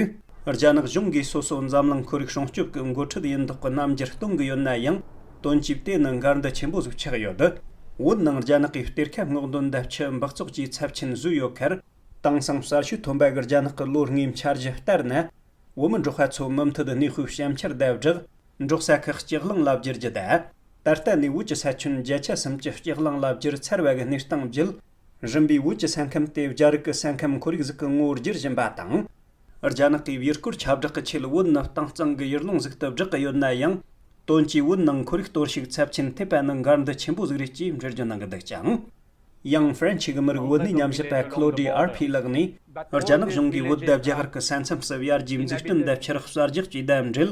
རྒྱ་ནག་གཞུང་གིས་སོ་སོ་འཛམ་གླིང་ཁོར་ཡུག་སྲུང་སྐྱོབ་ཀྱི་འགོ་ཁྲིད་ཡིན་མདོག་གི་རྣམ་འགྱུར་སྟོན་གྱི་ཡོད་ན་ཡང་། དོན་གྱིས་དེ་ནི་འགལ་འདུ་ཆེན་པོ་ཟིག་ཆགས་ཡོད། བོད་ནང་རྒྱ་ནག་གིས་གཏེར་ཁ་སྔོག་འདོན་དང་ཆུ་འབག་བཙོག་བཅས་ཚབས་ཆེན་བཟོས་ཡོད་ཁར། དེང་སང་གསར་ཤོས་ཐོན་པ་གི་རྒྱ་ནག་གི་ལོ་ལྔའི་འཆར་གཞི་ལྟར་ན། བོད་མི་འབྲོག་པ་ཚོ་མུ་མཐུད་གནས་སྤོས་ཞན་ཆར་དང་སྦྲགས། འབྲོག་ས་ཁག་སྐྱི་གླིང་ལ་བསྒྱུར་རྒྱུ་དང་། ད་ལྟ་ནས་བོད་ཀྱི་ས་ཁྱོན་བརྒྱ་ཆ་སུམ་ཅུ་སྐྱི་གླིང་ལ་བསྒྱུར་ཚར་བ་གི་གནས་སྟངས་བརྒྱུད། རིམ་པས་བོད་ཀྱི་ས་ཁམས་དེ་རྒྱ་རིགས་ཀྱི་ས་ཁམས་ཁོར་ཡུག་ཟིག་གི་ངོ་བོར་བསྒྱུར་བཞིན་པ་དང་། རྒྱ་ནག་གིས་ཡུལ་སྐོར་ཁྱབ་བསྒྲགས་ཀྱི་ཆེད་བོད་ནི་སྟེང་གཙང་གི་ཡུལ་ལུང་ཟིག་ཏུ་བསྒྲགས་ཀྱི་ཡོད་ན་ཡང་། དོན་གྱིས་བོད་ནང་ཁོར་ཡུག་གཏོར་བཤིག་ཚབས་ཆེན་ཐེབས་པ་ནི་འགལ་འདུ་ཆེན་པོ་ཟིག་རེད་ཅེས་འགྲེལ་བརྗོད་གནང་གི་འདུག་ཅིང་། ཡང་ཧྥ་རན་སི་གི་མི་རིགས་བོད་གནས་ཉམས་ཞིབ་པ་ཁློ་ཌི་ཨར་ཕི་ལགས་ནས། རྒྱ་ནག་གཞུང་གིས་བོད་དང་རྒྱ་གར་གྱི་ས་མཚམས་སུ་ཡར་རྒྱས་འཛུགས་སྐྲུན་དང་ཕྱི་རོགས་གསར་རྒྱག་བཅས་དང་འབྲེལ།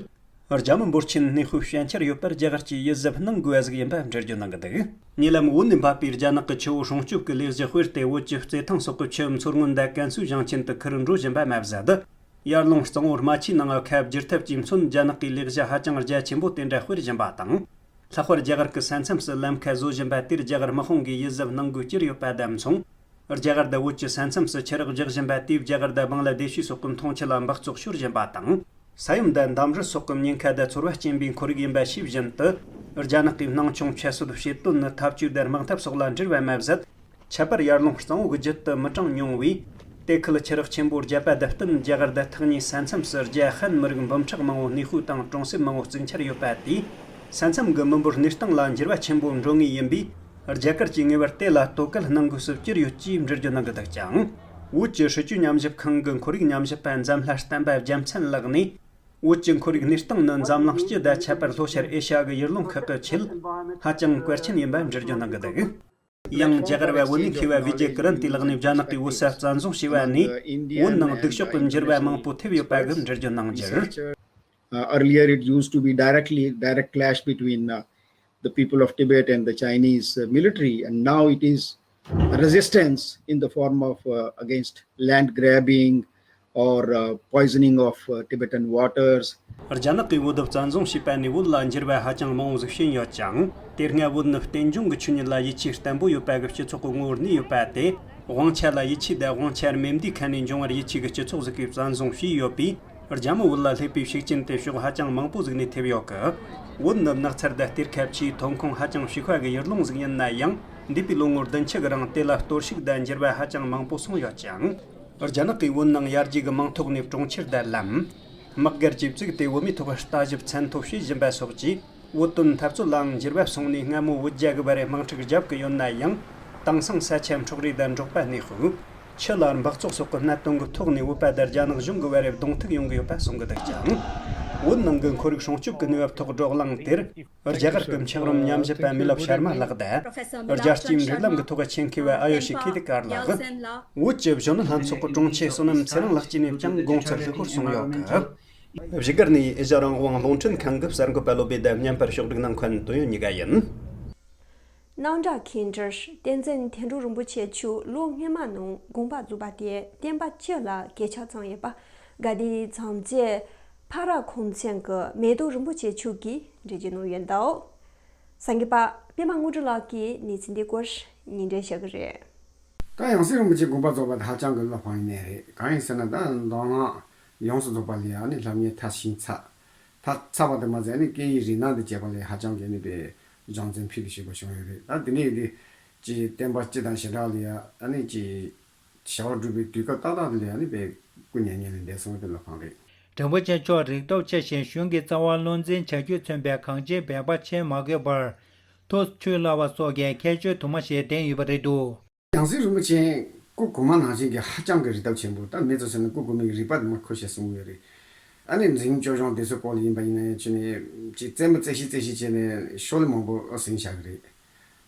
རྒྱ་མི་འབོར་ཆེན་གནས་སྤོས་ཞན་ཆར་ཡོད་པར་རྒྱ་གར་གྱིས་ཡིད་གཟབ་གནང་དགོས་པ་ཟིག་ཡིན་པ་འགྲེལ་བརྗོད་གནང་གི་འདུག་ཉེ་ལམ་བོད་ནས་འབབ་པའི་རྒྱ་ནག་གི་ཆུ་བོ་སྲུང་སྐྱོབ་ཀྱི་ལས་གཞི་དཔེར་ཏེ་བོད་ཀྱི་རྩེད་ཐང་སོགས་ཀྱི་ཆུ་མཚོ་སྔོན་དང་ཀན་སུའུ་ཞིང་ཆེན་དུ་ཁུར་འགྲོ་བཞིན་པ་མ་ཟད། ཡར་ཀླུང་གཙང་བོ་རྨ་ཆུའི་ནང་ཁ་བསྒྱུར་ཐབས་ཀྱིས་མཚོན་རྒྱ་ནག་གིས་ལས་གཞི་ཧ་ཅང་རྒྱ་ཆེན་པོ་དེ་འདྲ་སྤེལ་བཞིན་པ་དང་། ལྷག་པར་རྒྱ་གར་གྱི་ས་མཚམས་སུ་ལམ་ཁ་བཟོ་བཞིན་པ་དེར་རྒྱ་གར་དམག་དཔུང་གིས་ཡིད་གཟབ་གནང་དགོས་ཀྱི་ཡོད་པ་དང་མཚུངས། རྒྱ་གར་དང་བོད་ཀྱི་ས་མཚམས་སུ་ཆུ་རགས་རྒྱག་བཞིན་པ་དེས་རྒྱ་གར་དང་བང་ལ་དེ་ཤི་སོགས་ཀྱི་མཐོང་ཆུ་ལ་འབག་བཙོག་ཤོར་བཞིན་པ་དང་། ས་ཡོམ་དང་འདམ་རུད་སོགས་ཀྱི་ཉེན་ཁ་དང་ཚོར་བ་སྐྱེན་པའི་ཁོར་ཡུག་ཡིན་པ་ཤེས་བཞིན་དུ། རྒྱ་ནག་གིས་སྣང་ཆུང་ཁྱད་གསོད་བྱེད་དོན་ནི་འཐབ་ཇུས་དང་དམག་འཐབ་སོགས་ལ་འབྲེལ་བ་མ་ཟད། ཁྱད་པར་ཡར་ཀླུང་གཙང་བོ་གི་རྒྱུད་དུ་མི་གྲངས་ཉུང་བས། དེ་ཁུལ་ཆུ་རགས་ཆེན་པོ་བརྒྱབ་པ་དང་བསྟུན་རྒྱ་གར་དང་ཐག་ཉེ་ས་མཚམས་སུ་རྒྱ་ཧན་མི་རིགས་འབུམ་ཕྲག་མང་བོ་གནས་སྤོས་དང་གྲོང་གསེབ་མང་བོ་བཙུགས་འཆར་ཡོད་པ་དེས། ས་མཚམས་ཀྱི་མི་འབོར་གནས་སྟངས་ལ་འགྱུར་བ་ཆེན་པོ་འགྲོ་ངེས་ཡིན་པས། རྒྱ་གར་གྱིས་ངེས་པར་དེ་ལ་དོ་གལ་གནང་དགོས་སུ་གྱུར་ཡོད་ཅེས་འགྲེལ་བརྗོད་གནང་གི་འདུག་ཅིང་། བོད་ཀྱི་སྲིད་བྱུས་ཉམས་ཞིབ་ཁང་གི་ཁོར་ཡུག་ཉམས་ཞིབ་པ་འཛམ་ལྷ་བསྟན་པ་རྒྱལ་མཚན་ལགས་ནས། བོད་ཀྱི་ཁོར་ཡུག་གནས་སྟངས་ནི་འཛམ་གླིང་སྤྱི་དང་ཁྱད་པར་ལྷོ་ཤར་ཨེ་ཤ་ཡ་གི་ཡུལ་ལུང་ཁག་གི་ཆེད་ཧ་ཅང་གལ་ཆེན་ཡིན་པ་འགྲེལ་བརྗོད་གནང་གི་འདུག་ཡང་རྒྱ་གར་བ་བོད་ནས་མཁས་པ་བི་ཇེ་ཀི་རན་ཏི་ལགས་ནས་རྒྱ་ནག་གིས་བོད་ས་བཙན་བཟུང་བྱས་པ་ནས་བོད་ནང་སྡུག་ཕྱོགས་ཀྱི་འགྱུར་བ་མང་པོ་ཐེབས་ཡོད་པ་གི་འགྲེལ་བརྗོད་གནང་རྒྱུར། Uh, earlier, it used to be directly direct clash between uh, the people of Tibet and the Chinese uh, military, and now it is resistance in the form of uh, against land grabbing or uh, poisoning of uh, Tibetan waters. རྒྱ་ནག་གིས་བོད་བཙན་བཟུང་བྱས་པ་ནས་བོད་ལ་འགྱུར་བ་ཧ་ཅང་མང་བོ་ཟིག་ཕྱིན་ཡོད་ཅིང་། དེ་སྔ་བོད་ནི་རྟེན་འབྱུང་གི་ཆོས་ཉིད་ལ་ཡིད་ཆེས་བརྟན་པོ་ཡོད་པ་གི་སྤྱི་ཚོགས་ཀྱི་ངོ་བོར་གནས་ཡོད་པ་དེ། དབང་ཆ་ལ་ཡིད་ཆེས་དང་དབང་ཆ་རྨེན་བུའི་ཁ་ནས་འབྱུང་བར་ཡིད་ཆེས་ཀྱི་སྤྱི་ཚོགས་ཟིག་གིས་བཙན་བཟུང་བྱས་ཡོད་པས། རྒྱ་མི་བོད་ལ་སླེབས་པའི་ཤུགས་རྐྱེན་དེ་ཕྱོགས་ཧ་ཅང་མང་པོ་ཟིག་ནས་ཐེབས་ཡོད་གི། བོད་ནི་ནགས་ཚལ་དང་གཏེར་ཁ་ཆེས་ཐོན་ཁུངས་ཧ་ཅང་ཕྱུག་པ་གི་ཡུལ་ལུང་ཟིག་ཡིན་ན་ཡང་། འདས་པའི་ལོ་ངོ་བདུན་ཅུ་གི་རིང་དེ་ལ་གཏོར་བཤིག་དང་འགྱུར་བ་ཧ་ཅང་མང་པོ་སོང་ཡོད་ཅིང་། རྒྱ་ནག་གིས་བོད་ནང་ཡར་རྒྱས་ཀྱི་མིང་ཐོག་ནས་གྲོང་ཁྱེར་དང་ལམ། དམག་སྒར་བཅས་བཙུགས་ཏེ་བོད་མིའི་ཐོག་ལྟ་ཞིབ་མཚན་ཐོ་བྱེད་བཞིན་པ་སོགས་ཀྱིས། བོད་དོན་འཐབ་རྩོད་ལའང་འགྱུར་བ་སོང་ནས་སྔ་མོ་བོད་རྒྱ་གི་བར་དམག་འཁྲུག་བརྒྱབ་ཀྱི་ཡོད་ན་ཡང་། དེང་སང་ས་ཆ་འཕྲོག་རེས་དང་འབྲོག་པ་གནས་སྤོས། ཆུ་ལ་འབག་བཙོག་སོགས་ཀྱི་གནད་དོན་གྱི་ཐོག་ནས་བོད་པ་དང་རྒྱ་ནག་གཞུང་གི་བར་གདོང་ཐུག་ཡོང་གི་ཡོད་པ་གསུང་གི་འདུག་ཅིང་། བོད་ནང་གི་ཁོར་ཡུག་སྲུང་སྐྱོབ་ཀྱི་གནས་བབ་ཐོག་བགྲོ་གླེང་དེར། རྒྱ་གར་གྱི་འཁྱགས་རོམ་ཉམས་ཞིབ་པ་མི་ལབ་ཤར་མ་ལགས་དང་། རྒྱལ་སྤྱིའི་འབྲེལ་ལམ་གྱི་ཐོག་མཁྱེན་མཁས་པ་ཨ་ཡོ་ཤི་ཁེ་ཏི་ཀར་ལགས། བོད་ཀྱི་གཞོན་ནུ་ལྷན་ཚོགས་ཀྱི་དྲུང་ཆེ་བསོད་ནམས་ཚེ་རིང་ལགས་བཅས་ནས་ཀྱང་དགོངས་ཚུལ་ལྷུག་པོར་གསུངས་ཡོད་གི། བཞུགས་སྒར་ནས་ཨེ་ཤ་རང་དབང་རླུང་འཕྲིན་ཁང་གི་གསར་འགོད་པ་བློ་བྷེ་དང་མཉམ་པར་ཕྱོགས་སྒྲིག་གནང་མཁན་དོན་ཡོད་གཉིས་ཀ་ཡིན། སྣང་གྲགས་མཁན་སྤྲུལ་བསྟན་འཛིན་ཐན་སྒྲོལ་རིན་པོ་ཆེ་མཆོག་ལོ་སྔོན་མ་ནང་དགོངས་པ་རྫོགས་པ་དེ་བསྟན་པ་སྤྱི་ལ་གོད་ཆག་བཏང་ཡོད་པ་ དགའ་ལྡན་རྫོང་བཅས་ཕ་རག་གུང་ཚན་གྱི་མེ་ཏོག་རིན་པོ་ཆེ་མཆོག་གིས་འགྲེལ་བརྗོད་གནང་ཡོད་འདུག། སངས་རྒྱས་པ་པད་མ་དངོས་གྲུབ་ལགས་ཀྱིས་གནས་ཚུལ་འདི་སྐོར་སྙན་སྒྲོན་ཞུ་གི་རེད། ད་ཡང་སྲིད་རིན་པོ་ཆེ་དགོངས་པ་རྫོགས་པ་དེ་ཧ་ཅང་གི་བློ་ཕམ་ཡིན་ནི་རེད། གང་ཡིན་ཟེར་ན། ད་མདོ་སྔགས་ཡོངས་སུ་རྫོགས་པ་ལ་ཡང་ནི་སློབ་གཉེར་མཐར་ཕྱིན་ཚར། མཐར་ཚར་བ་དེ་མ་ཟད་ནི་སྐད་ཡིག་རིག་གནས་དང་བཅས་པ་ལ་ཧ་ཅང་གི་ནི་པའི་སྦྱོང་ཚན་ཕུལ་ཏེ་བཞུགས་པ་བྱུང་ཡོད་རེད། ད་དེ་ནས་དེ་ཅི་བསྟན་པ་སྤྱི་དང་བྱེ་བྲག་ལ་ཡང་ཨ་ནི་ཅི་བྱ་བ་སྒྲུབ་པའི་དུས་སྐབས་ཏག་ཏག་དེ་ལ་ཡང་ནི་པའི་སྐུ་མྱ་ངན་ལས་འདས་སོང་བའི་བློ་ཕམ་རེད། རིན་པོ་ཆེ་མཆོག་རིག་སྟོབས་ཆེ་ཞིང་གཞུང་གི་རྩ་བ་བློ་འཛིན་བྱ་རྒྱུས་མཚོན་པའི་གངས་ཅན་སྦལ་པ་ཆེས་མ་གོས་པར་ཐུགས་ཆུད་སླ་བ་སོགས་ཀྱི་ཁྱད་ཆོས་དུ་མ་ཞིག་ལྡན་ཡོད་པ་རེད་འདུག། ཡང་སྲིད་རིན་པོ་ཆེ་སྐུ་གོང་མ་ནང་བཞིན་གྱི་ཧ་ཅང་གི་རིག་སྟོབས་ཆེན་པོ། ད་མི་ཚོ་ཟེར་ན་སྐུ་གོང་མའི་རིག་པ་དུ་མ་ཁོ་ཤེས་གསུང་གི་ཡོད་རེད། ཨ་ནི་འཛིན་སྐྱོ་སྦྱོང་དེ་ཚོའི་སྐོར་ལ་ཡིན་པ་ཡིན་ན་ཡང་ཁྱོད་ནས་ཅིག་རྩེད་མོ་རྩེད་ཤིག་རྩེད་ཤིག་བྱས་ནས་ཤོ་ལོ་མང་པོ་ཟིན་བཞག་གི་རེད།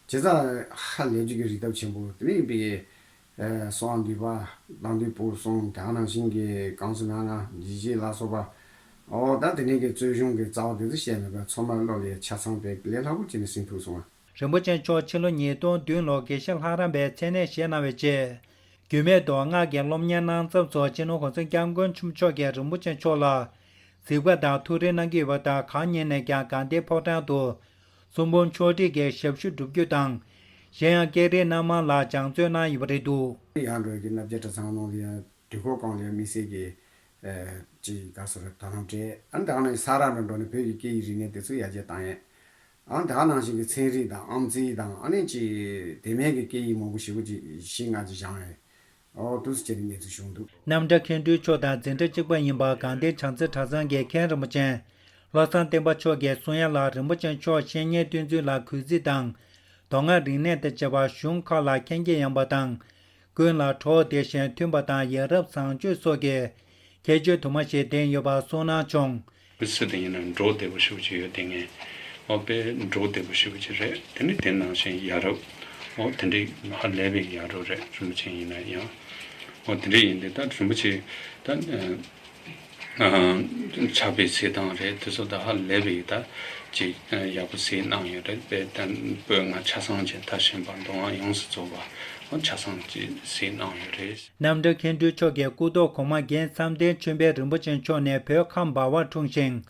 བྱས་ཙང་ཧ་ལས་རྒྱུ་གི་རིག་སྟོབས་ཆེན་པོ། དེ་ནས་ཡིན་པའི་གསང་བ་འདུས་པ་དང་འདུས་པོ་གསུང་དེ་ག་ནང་བཞིན་གྱི་གང་ཟེར་ན་ན་ཇི་བཞེས་ལ་སོགས་པ། ཨོ་ད་དེ་ནས་ཀྱི་རྩོད་གཞུང་གི་རྩ་བ་དེ་ཚོ་བཤད་མེད་པར་ཚང་མ་བློ་ལ་ཆ་ཚང་པའི་ལས་སླ་པོ་བྱས་ནས་ཟིན་ཐུབ་སོང་བ། རིན་པོ་ཆེ་མཆོག་ཕྱི་ལོ་ཉིས་སྟོང་བདུན་ལོར་དགེ་བཤེས་ལྷ་རམས་པའི་མཚན་གནས་བཞེས་གནང་བའི་རྗེས། རྒྱུད་སྨད་མདོ་སྔགས་ཀྱི་སློབ་གཉེར་གནང་མཚམས་སུ་སྤྱི་ནོར་གོང་ས་སྐྱབས་མགོན་ཆེན་པོ་མཆོག་གིས་རིན་པོ་ཆེ་མཆོག་ལ་གཟིགས་པ་དང་ཐུགས་རེ་གནང་གི་ཡོད་པ་དང་། གང་ཉིད་ནས་ཀྱང་དགའ་ལྡན་ཕོ་བྲང་དུ་གསུང་འབུམ་ཕྱོགས་སྒྲིག་གི་ཞབས་ཞུ་བསྒྲུབ་རྒྱུ་དང་། གཞན་ཡང་སྐད་རིགས་སྣ་མང་ལ་སྦྱང་བརྩོན་གནང་ཡོད་པ་རེད་འདུག། ཡར་འགྲོ་གི་སྣབས་རྒྱ་གྲྭ་ཚང་ནང་ལ་ཡང་དུས་འཁོར་སྒང་ལ་ཡང་དམིགས་བསལ་གྱི་ཅིག་ག་སོ་རེ་དོ་སྣང་སྤྲད། ཨ་ནི་ད་ག་ནང་ས་ར་ནང་འགྲོ་ནས་བོད་ཀྱི་སྐད་ཡིག་རིག་གནས་དེ་ཚོ་ཡར་རྒྱས་བཏང་ཡས། ཨང་། ད་ག་ནང་བཞིན་གྱི་ཚན་རིག་དང་ཨམ་རྩིས་དང་ཨ་ནི་ཅིག་དེ་མིན་གྱི་སྐད་ཡིག་མང་པོ་ཞེ་པོ་ཅིག་བཞི་ལྔ་ཅིག་སྦྱངས་ཡོད། ཨོ་དུས་སུ་བྱས་ནས་གནས་ཚུལ་བྱུང་འདུག། རྣམ་གྲྭ་མཁན་སྤྲུལ་མཆོག་དང་འཛིན་གྲྭ་གཅིག་པ་ཡིན་པ་དགའ་ལྡན་བྱང་རྩེ་གྲྭ་ཚང་གི་མཁན་རིན་པོ་ཆེ་བློ་བཟང་བསྟན་པ་མཆོག་གིས་གསུང་ཡ་ལ། རིན་པོ་ཆེ་མཆོག་བཤེས་གཉེན་བསྟེན་ཚུལ་ལ་གུས་བརྩི་དང་། མདོ་སྔགས་རིག་གནས་དང་བཅས་པ་གཞུང་ཁག་ལ་མཁྱེན་རྒྱ་ཡངས་པ་དང་། ཀུན་ལ་གྲོགས་བདེ་ཞིང་མཐུན་པ་དང་ཡ་རབས་བཟང་སྤྱོད་སོགས་ཀྱི་ཁྱད་ཆོས་དུ་མ་ཞིག་ལྡན་ཡོད་པ་གསུངས་གནང་བྱུང་། སུ་དེ་ཡིན་ན་འགྲོ་བདེ་པོ་ཞེ་པོ་ཅིག་ཡོད་དེ་ངས། ཨོ་དཔེ་འགྲོ་བདེ་པོ་ཞེ་པོ་ཅིག་རེད། དེ་ནི་དེ་ནང་བཞིན་ཡ་རབས། ཨོ་དེ་འདྲའི་ཧ་ལས་པའི་ཡ་རབས་རེད། རིན་པོ་ཆེ་ཡིན་ན་ཡང་། ཨོ་དེ་འདྲ་ཡིན་དུས་ད་རིན་པོ་ཆེ་ད་ཕྱག་དཔེ་གཟིགས་སྟངས་རེད། དེ་ཚོ་ད་ཧ་ལས་པའི་ད་ཅིག་ཡག་པོ་གཟིགས་གནང་ཡོད་རེད། དཔེ་ད་བོད་སྔ་ཆ་ཚང་ཅན་མཐར་ཕྱིན་པ་མདོ་སྔགས་ཡོངས་སུ་རྫོགས་པ་ཨོ་ཆ་ཚང་ཅིག་གཟིགས་གནང་ཡོད་རེད། རྣམ་གྲྭ་མཁན་སྤྲུལ་མཆོག་གི་སྐུ་ཐོག་གོང་མ་རྒན་བསམ་གཏན་ཆོས་འཕེལ་རིན་པོ་ཆེ་མཆོག་ནས་བོད་ཁམས་འབའ་བར་འཁྲུངས་ཤིང་།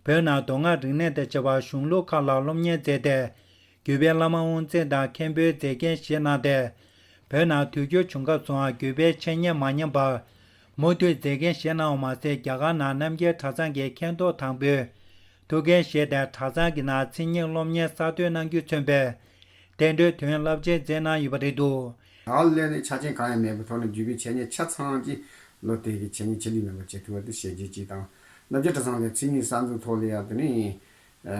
བོད་ནང་མདོ་སྔགས་རིག་གནས་དང་བཅས་པ་གཞུང་ལུགས་ཁག་ལ་སློབ་གཉེར་མཛད་དེ། བརྒྱུད་པའི་བླ་མ་དབུ་མཛད་དང་མཁན་པོའི་མཛད་འགན་བཞེས་གནང་སྟེ། བོད་ནང་དུས་འགྱུར་བྱུང་སྐབས་སུའང་བརྒྱུད་པའི་འཆད་ཉན་མ་ཉམས་པར་མུ་མཐུད་མཛད་འགན་བཞེས་གནང་བ་མ་ཟད། རྒྱ་གར་ནང་རྣམ་རྒྱལ་གྲྭ་ཚང་གི་མཁན་ཐོག་དང་པོའི་ཐུགས་འགན་བཞེས་ཏེ། གྲྭ་ཚང་གི་ནང་མཚན་ཉིད་སློབ་གཉེར་གསར་གཏོད་གནང་རྒྱུས་མཚོན་པའི་བསྟན་འགྲོའི་དོན་བསླབ་བྱ་མཛད་གནང་ཡོད་པ་རེད་འདུག། ད་ལས་ནས་ཆ་རྐྱེན་གང་ཡང་མེད་པའི་ཐོག་ནས་བརྒྱུད་པའི་འཆད་ཉན་ཆ་ཚང་གི་ལོ་དེ་གི་འཆད་ཉན་ཆད་ལུས་མེད་པར་བྱེད་ཐུབ་པ་དེ་ཞལ་རྒྱུན་གཅིག་དང་། རྣམ་རྒྱལ་གྲྭ་ཚང་ལས་མཚན་ཉིད་གསར་འཛུགས་ཐོག་ལ་ཡང་དེ་ནས་ཨ་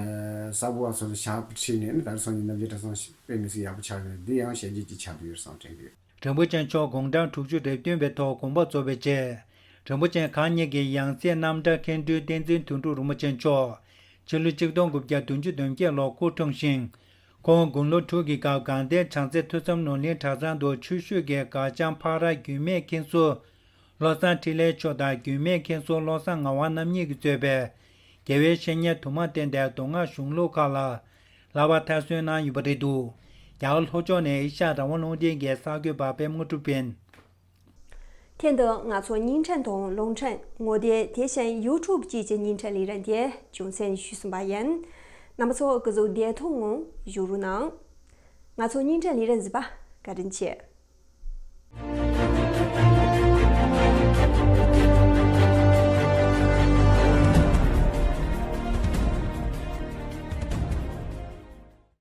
གསར་བུ་བ་ཚོ་ལ་ཞབས་ཁྲིད་ནས་ནི་ད་རེས་སང་ཉིན་རྣམ་རྒྱལ་གྲྭ་ཚང་དཔེ་མི་སྲིད་ཡག་པོ་ཆགས་ཡོད། འདི་ཡང་ཞལ་རྒྱུན་གཅིག་ཆགས་ཀྱི་ཡོད་བསམ་དྲན་གྱི་ཡོད། རིན་པོ་ཆེ་མཆོག་དགུང་གྲངས་དྲུག་ཅུ་རེ་བདུན་པའི་ཐོག་དགོངས་པ་རྫོགས་པའི་རྗེས། རིན་པོ་ཆེ་གང་ཉིད་ཀྱི་ཡང་སྲིད་རྣམ་གྲྭ་མཁན་སྤྲུལ་བསྟན་འཛིན་དོན་གྲུབ་རིན་པོ་ཆེ་མཆོག་ཕྱི་ལོ་ཆིག་སྟོང་དགུ་བརྒྱ་བདུན་ཅུ་དོན་བརྒྱད་ལོར་སྐུ་འཁྲུངས་ཤིང་། ཁོང་དགུང་ལོ་དྲུག་གི་སྐབས་དགའ་ལྡན་བྱང་རྩེ་ཐོས་བསམ་ནོར་གླིང་གྲྭ་ཚང་དུ་ཆོས་ཞུགས་ཀྱིས་དགའ་ལྕམ་ཕ་ར་རྒྱུད་སྨད་མཁན་ཟུར་བློ་བཟང་འཕྲིན་ལས་མཆོག་དང་། རྒྱུད་སྨད་མཁན་ཟུར་བློ་བཟང་ངག་དབང་རྣམ་གཉིས་ཀྱིས་གཙོས་པའི་དགེ་བའི་བཤེས་གཉེན་དུ་མ་བསྟེན་ཏེ། མདོ་སྔགས་གཞུང་ལུགས་ཁག་ལ་བསླབ་པ་མཐར་སོན་གནང་ཡོད་པ་རེད་འདུག། རྒྱ་གར་ལྷོ་ཕྱོགས་ནས་ཨེ་ཤ་ཡ་རང་དབང་རླུང་འཕྲིན་གྱི་གསར་འགོད་པ་པད་མ་དངོས་གྲུབ་ཡིན། ཐེངས་འདིའི་ང་ཚོའི་བརྙན་འཕྲིན་དང་རླུང་འཕྲིན། ངོ་དེབ། དེ་བཞིན་ཡུ་ཊུབ་བཅས་ཀྱི་བརྙན་འཕྲིན་ལས་རིམ་དེ་རྒྱུན་སྲིང་ཞུས་ཟིན་པ་ཡིན། རྣམ་པ་ཚོ་སྐུ་གཟུགས་བདེ་ཐང་ངང་བཞུགས་རོགས་གནང་། ང་ཚོའི་བརྙན་འཕྲིན་ལས་རིམ་གཟིགས་པར་བཀའ་དྲིན་ཆེ།